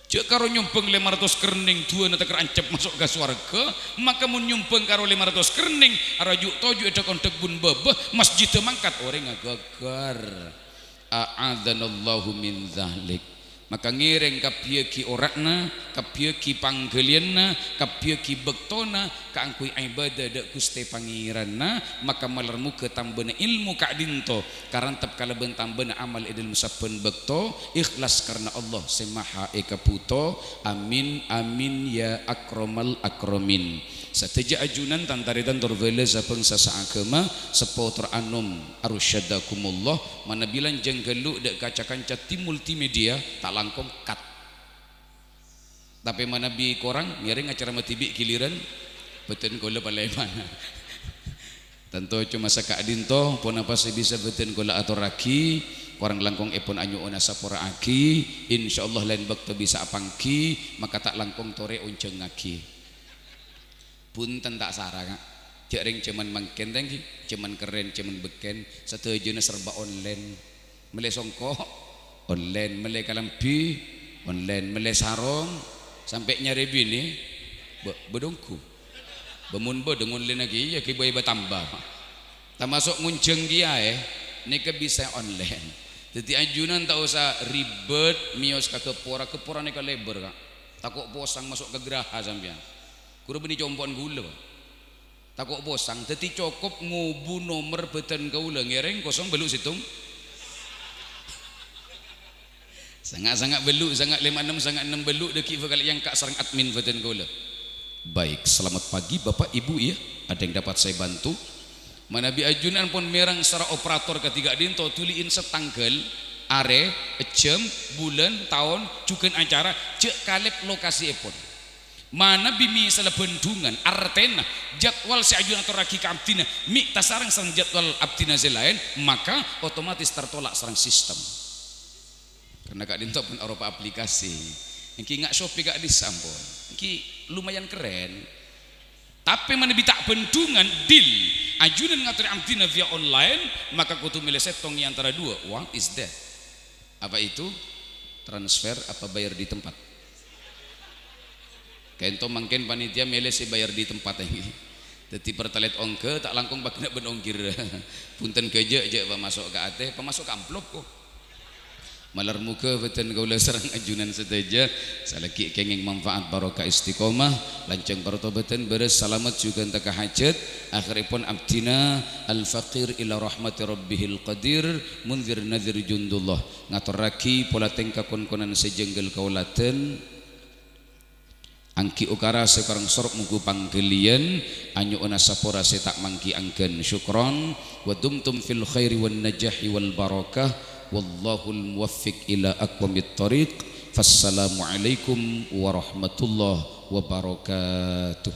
Jhâ' karo nyombhâng lèma ratos kernèng du'ana ta' kèra ancep maso' ka sowarghâ, maka mon nyombhâng karo lèma ratos kernèng, araju' toju' è dhâk-ondhâk bun bâbâ, masjiddhâ mangkat orèngnga ghâgghâr. A'adzanallahu min dzalik. Maka ngèrèng kabbhiyâghi ora'na, kabbhiyâghi pangghâliyânna, kabbhiyâghi bâktona kaangghuy ibâdâ dâ' Ghustè Pangèranna, maka malar moghâ tambâna èlmo ka'dinto, karantep kalabân tambâna amal è dâlem sabbhân bâkto, ikhlas karna Allah sè Maha Èkabhuto. Amin, amin, ya akramal akramin. Sadhâjâ ajunan tan-tarètan tor bhâlâ sabhângsa saaghâma, seppo tor anom, arsyadakumullah, manabi lanjhâng ghâllu dâ' kaca-kanca tim multimedia, ta' langkong cut. Tapè manabi korang, ngèrèng acara madibi' ghilirân, bhâdhân kaulâ palèmana. Tanto coma saka'dinto, ponapa sè bisa bhâdhân kaulâ atorraghi, korang langkong èpon anyo'ona sapora'aghi, insyaallah laèn bâkto bisa apangghi, maka ta' langkong torè onjhângngaghi. Bhunten ta' sara, Ka'. Jhâ' rèng jhâman mangkèn, ta' ènggi? Jhâman kerrèn, jhâman bekkèn, sadhâjâna serba online. Mellè songko', online. Mellè kalambhi, online. Mellè sarong, sampè' nyarè binè, bâ-, bâdâ ongghu. Bâ mon bâdâ ngollèna kèya, ghi bhâi bâtamba. Tamaso' ngonjhâng kèyaè, nèka bisa online. Dhâddhi ajunan ta' osa ribet, mèyos ka ghâpora. Ghâpora nèka lèbâr, Ka'. Tako' posang maso' ka graha sampèyan. Ghuru bânnè compo'an ghulâ, Pak. Tako' posang, dhâddhi cokop ngobu nomer bhâdhân kaulâ, ngèrèng kosong bâllu' sèttong. Sanga'-sanga' bâllu', sanga' lèma ennem, sanga' ennem bâllu', dhâggi' bhâkal èangka' sareng admin bhâdhân kaulâ. Baik, selamat pagi Bapak Ibu ya, ada yang dapat saya bantu? Manabi ajunan pon mèreng sara operator kadhi ka'dinto, duli'in sè tangghâl, arè, jhâm, bulân, taon, jhughân acara, jhâ' kalèp lokasièpon. Manabi misalla Bendungan, artèna jadwal sè ajunan atorraghi ka abdhina mè' tasareng sareng jadwal abdhina sè laèn, maka otomatis tertolak sareng sistem. Karena ka'dinto pon aropa aplikasi. Ènggi nga' Shopee ka'dissa' ampon. Ènggi lumayan keren. Tapè manabi ta' Bendungan, deal. Ajunan ngatorè abdhina via online, maka kodhu mèlè sèttong è antara dua. What is that? Apa itu? Transfer apa bayar di tempat? Ka'dinto mangkèn panitia mèlè sè bayar di tempat ènggi. Dhâddhi Pertalite ongghâ, ta' langkong paghâna bân ongghir. Bhunten ghâjâ', jhâ' pamaso' ka atè, pamaso' ka amplop, ko. Malar moghâ bhâdhân kaulâ sareng ajunan sadhâjâ, salaghi kèngèng manfaat barokah istiqomah, lanjhâng parlo bhâdhân bârâs salamet jhughân tekka hajhât, akhèrèpon abdhina al-faqir ila rahmati rabbihil qadir, Munzir Nadir Jundullah, ngatorraghi pola tèngka kon-konan sè jhânggâl kaulâdhân, Angghi okara sè korang soro' mongghu pangghâliyân, anyo'ona sapora sè ta' mangghi angghân. Syukron, wa dumtum fil khairi wan najahi wal barakah. Wallahul muwaffiq ila aqwamit thariq. Fassalamualaikum warahmatullahi wabarakatuh.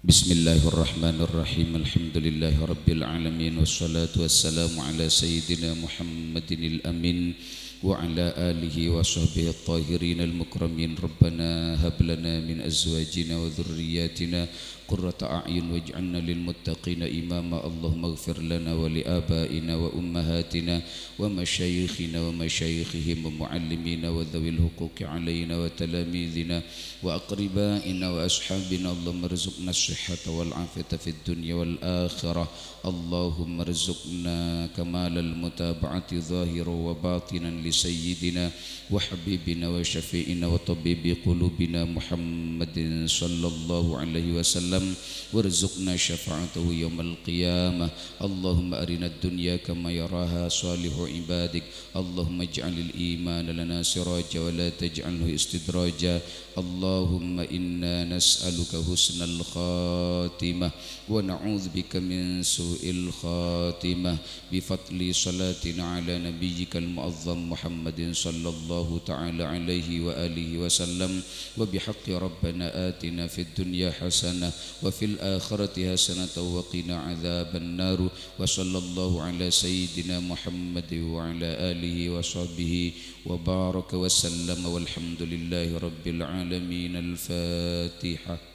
Bismillahirrahmanirrahim. Alhamdulillahirabbil alamin. Wassalatu wassalamu ala sayyidina Muhammadinil amin wa ala alihi wa sahbihi at-tahirin al-mukramin. Rabbana hab lana min azwajina wa dzurriyyatina qurrata a'yun waj'alna lil muttaqina imama. Allahumma ighfir lana wa li abaina wa ummahatina wa masyayikhina wa masyayikhihim wa muallimina wa dzawil huquqi alaina wa talamidina wa aqribaina wa ashabina. Allahumma rzuqna sihhata wal afiyata fid dunya wal akhirah. Allahumma rzuqna kamalal mutaba'ati zahiran wa batinan li sayyidina wa habibina wa syafi'ina wa tabibi qulubina Muhammadin sallallahu alaihi wasallam, warzuqna syafa'atahu yaumal qiyamah. Allahumma arina dunya kama yaraha salihu ibadik. Allahumma ij'alil imana lana siraja wa la taj'alhu istidraja. Allahumma inna nas'aluka husnal khatimah wa na'udzubika min su'il khatimah. Bi fadli salatina ala nabiyyikal mu'azzam Muhammadin sallallahu ta'ala alaihi wa alihi wa sallam, wa bihaqqi rabbana atina fid dunya hasanah wa fil akhirati hasanatan wa qina adzaban nar. Wa sallallahu ala sayyidina Muhammad wa ala alihi wa sahbihi wa baraka wa sallam, walhamdulillahi rabbil alamin. Al-Fatihah.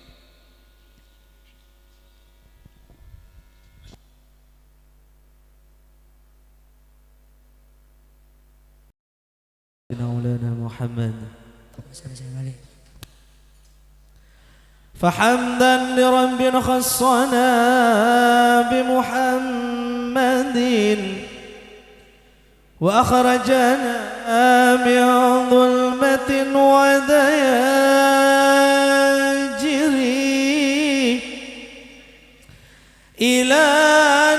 Maulana Muhammad. فحمدا لرب خصنا بمحمد وأخرجنا من ظلمة ودياجر إلى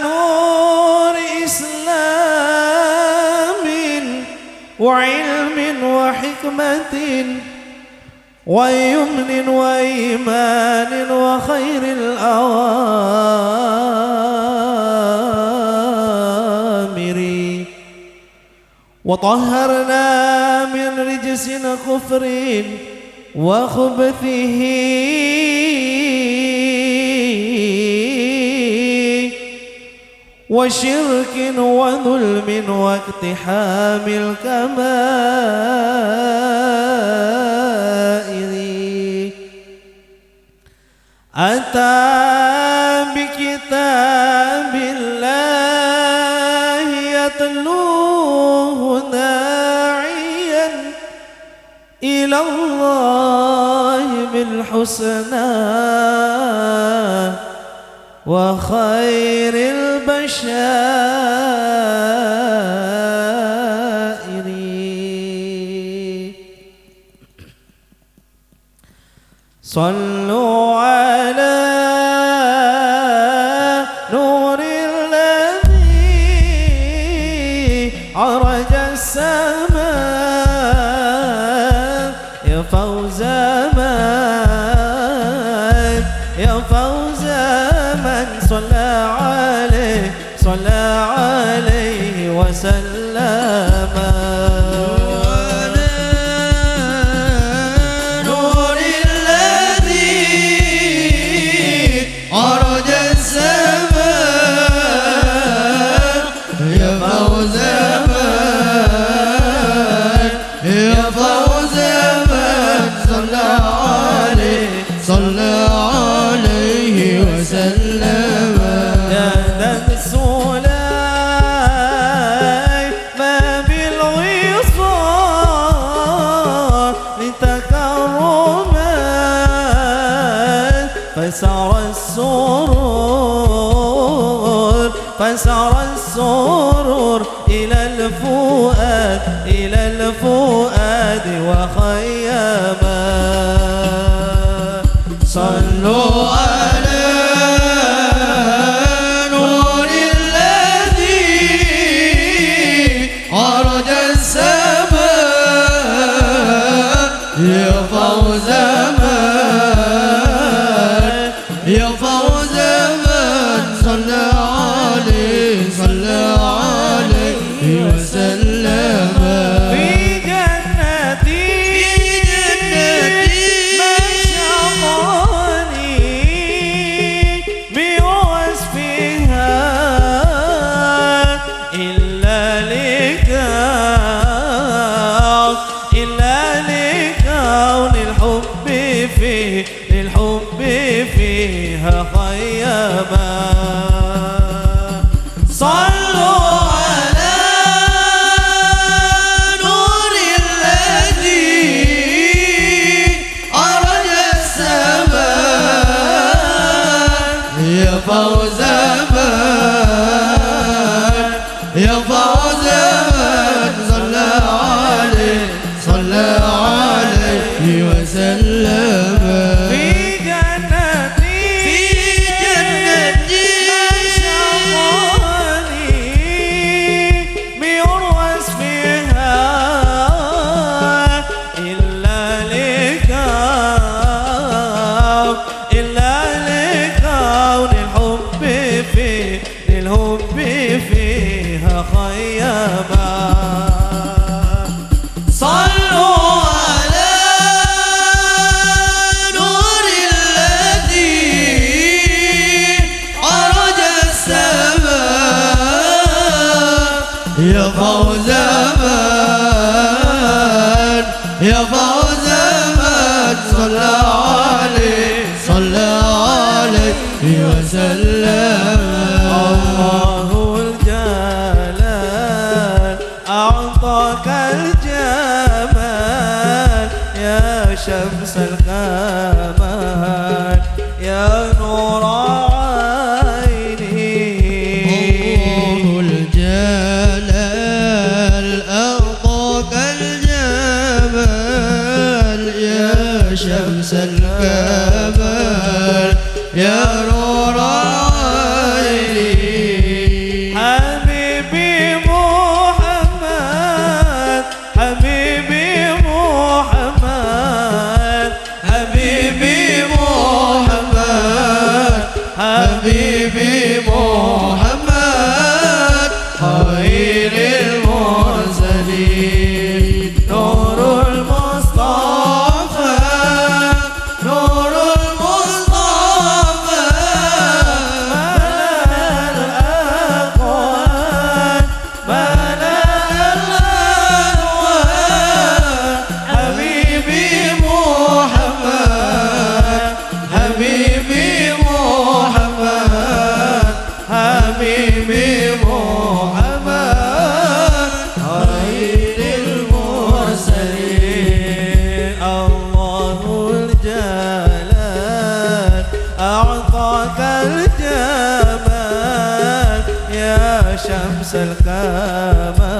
نور إسلام وعلم وحكمة ويمن وإيمان وخير الأوامر. وطهرنا من رجس كفر وخبثه وشرك وظلم واقتحام الكبائر. أتى بكتاب الله يتلوه داعيا إلى الله بالحسنى وخير البشائر. صلوا على نور الذي عرج السماء يا فوز من، يا فوز من صلى عليه، صلى عليه وسلم. وعلى نور الذي عرج السماء يا فوز من، يا فوز من صلى عليه، صلى عليه وسلم. يا ذا السليمان بالوصال تكرما فسرى السرور، فسرى السرور إلى الفؤاد، إلى الفؤاد وخيما. صلوا على نور الذي عرج السماء يا فوز من، يا فوز من صلى عليه، صلى عليه وسلم. في جنة، في جنة ما شغلني بوصفها إلا لكون، إلا لكون الحب فيه، للحب فيها خيما. صلوا على نور الذي عرج السماء يا فوز من، يا فوز من صلى عليه، صلى عليه وسلم. في جنة، في جنة ما شغلني بوصفها إلا لكون، إلا لكون الحب فيه، للحب فيها خيما. صلوا على نور الذي عرج السماء يا فوز من، يا فوز من صلى عليه، صلى عليه وسلم. الله الجلال أعطاك الجمال يا شمس الكمال يا نور عيني. الله الجلال أعطاك الجمال يا شمس الكمال يا نور عيني. حبيبي محمد، حبيبي محمد، حبيبي محمد، حبيبي محمد، خير المرسلين، نور المصطفى، نور المصطفى، ملأ الأكوان، ملأ الأكوان، حبيبي محمد، حبيبي أعطاك الجمال يا شمس الكمال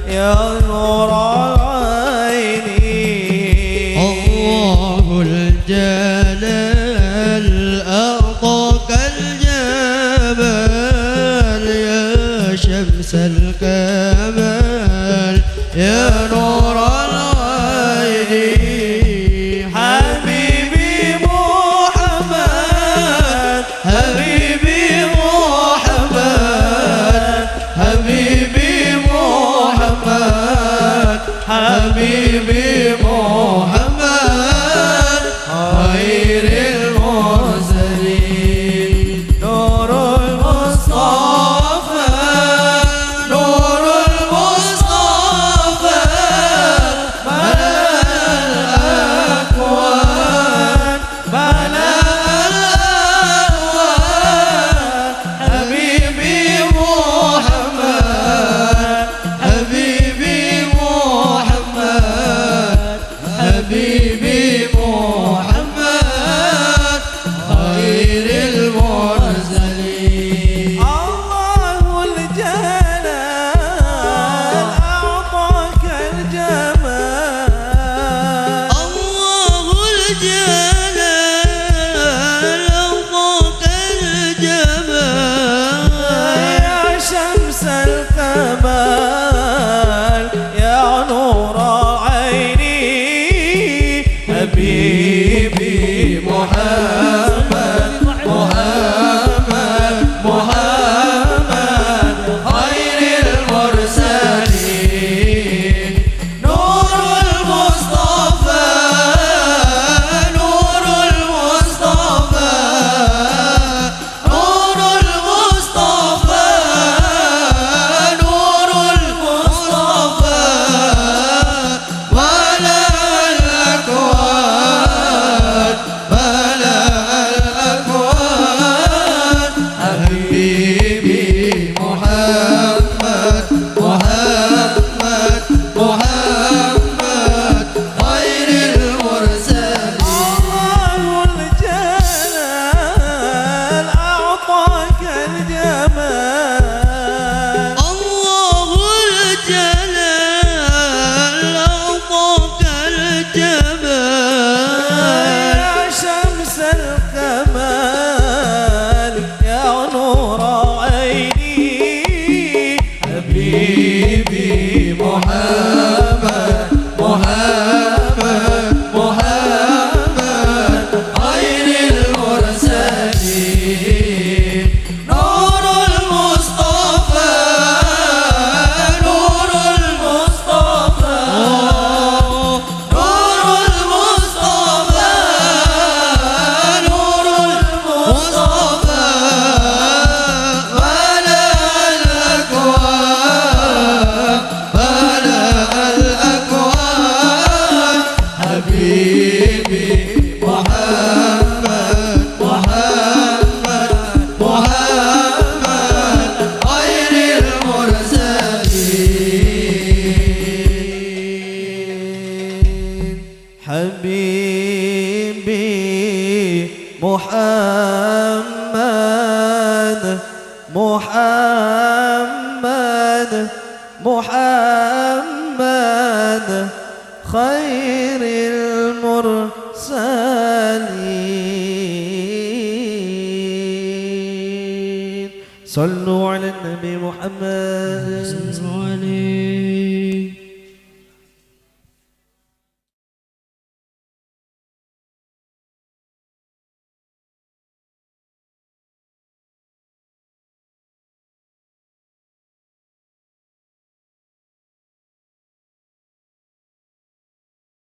يا نور العين. الله الجلال أعطاك الجمال يا شمس الكمال يا نور العين. حبيبي محمد، حبيبي محمد، حبيبي محمد، حبيبي محمد، خير المرسلين. نور المصطفى، نور المصطفى، ملأ الأكوان، ملأ الأكوان. حبيبي محمد، حبيبي محمد، حبيبي محمد، خير المرسلين. الله الجلال أعطاك الجمال. الله الجلال أعطاك الجمال. يا شمس الكمال، يا نور عيني، حبيبي محمد، محمد، محمد، خير المرسلين. نور المصطفى، نور المصطفى، نور المصطفى، نور المصطفى، ملأ الأكوان، ملأ الأكوان. حبيبي محمد، محمد، محمد، خير المرسلين. الله الجلال أعطاك الجمال. الله الجلال أعطاك الجمال. يا شمس الكمال، يا نور عيني، حبيبي محمد، محمد، محمد، خير المرسلين. نور المصطفى، نور المصطفى، نور المصطفى، نور المصطفى، ملأ الأكوان، ملأ الأكوان. حبيبي محمد، محمد، محمد، خير المرسلين. حبيبي محمد، محمد، محمد، خير المرسلين. صلوا على النبي محمد.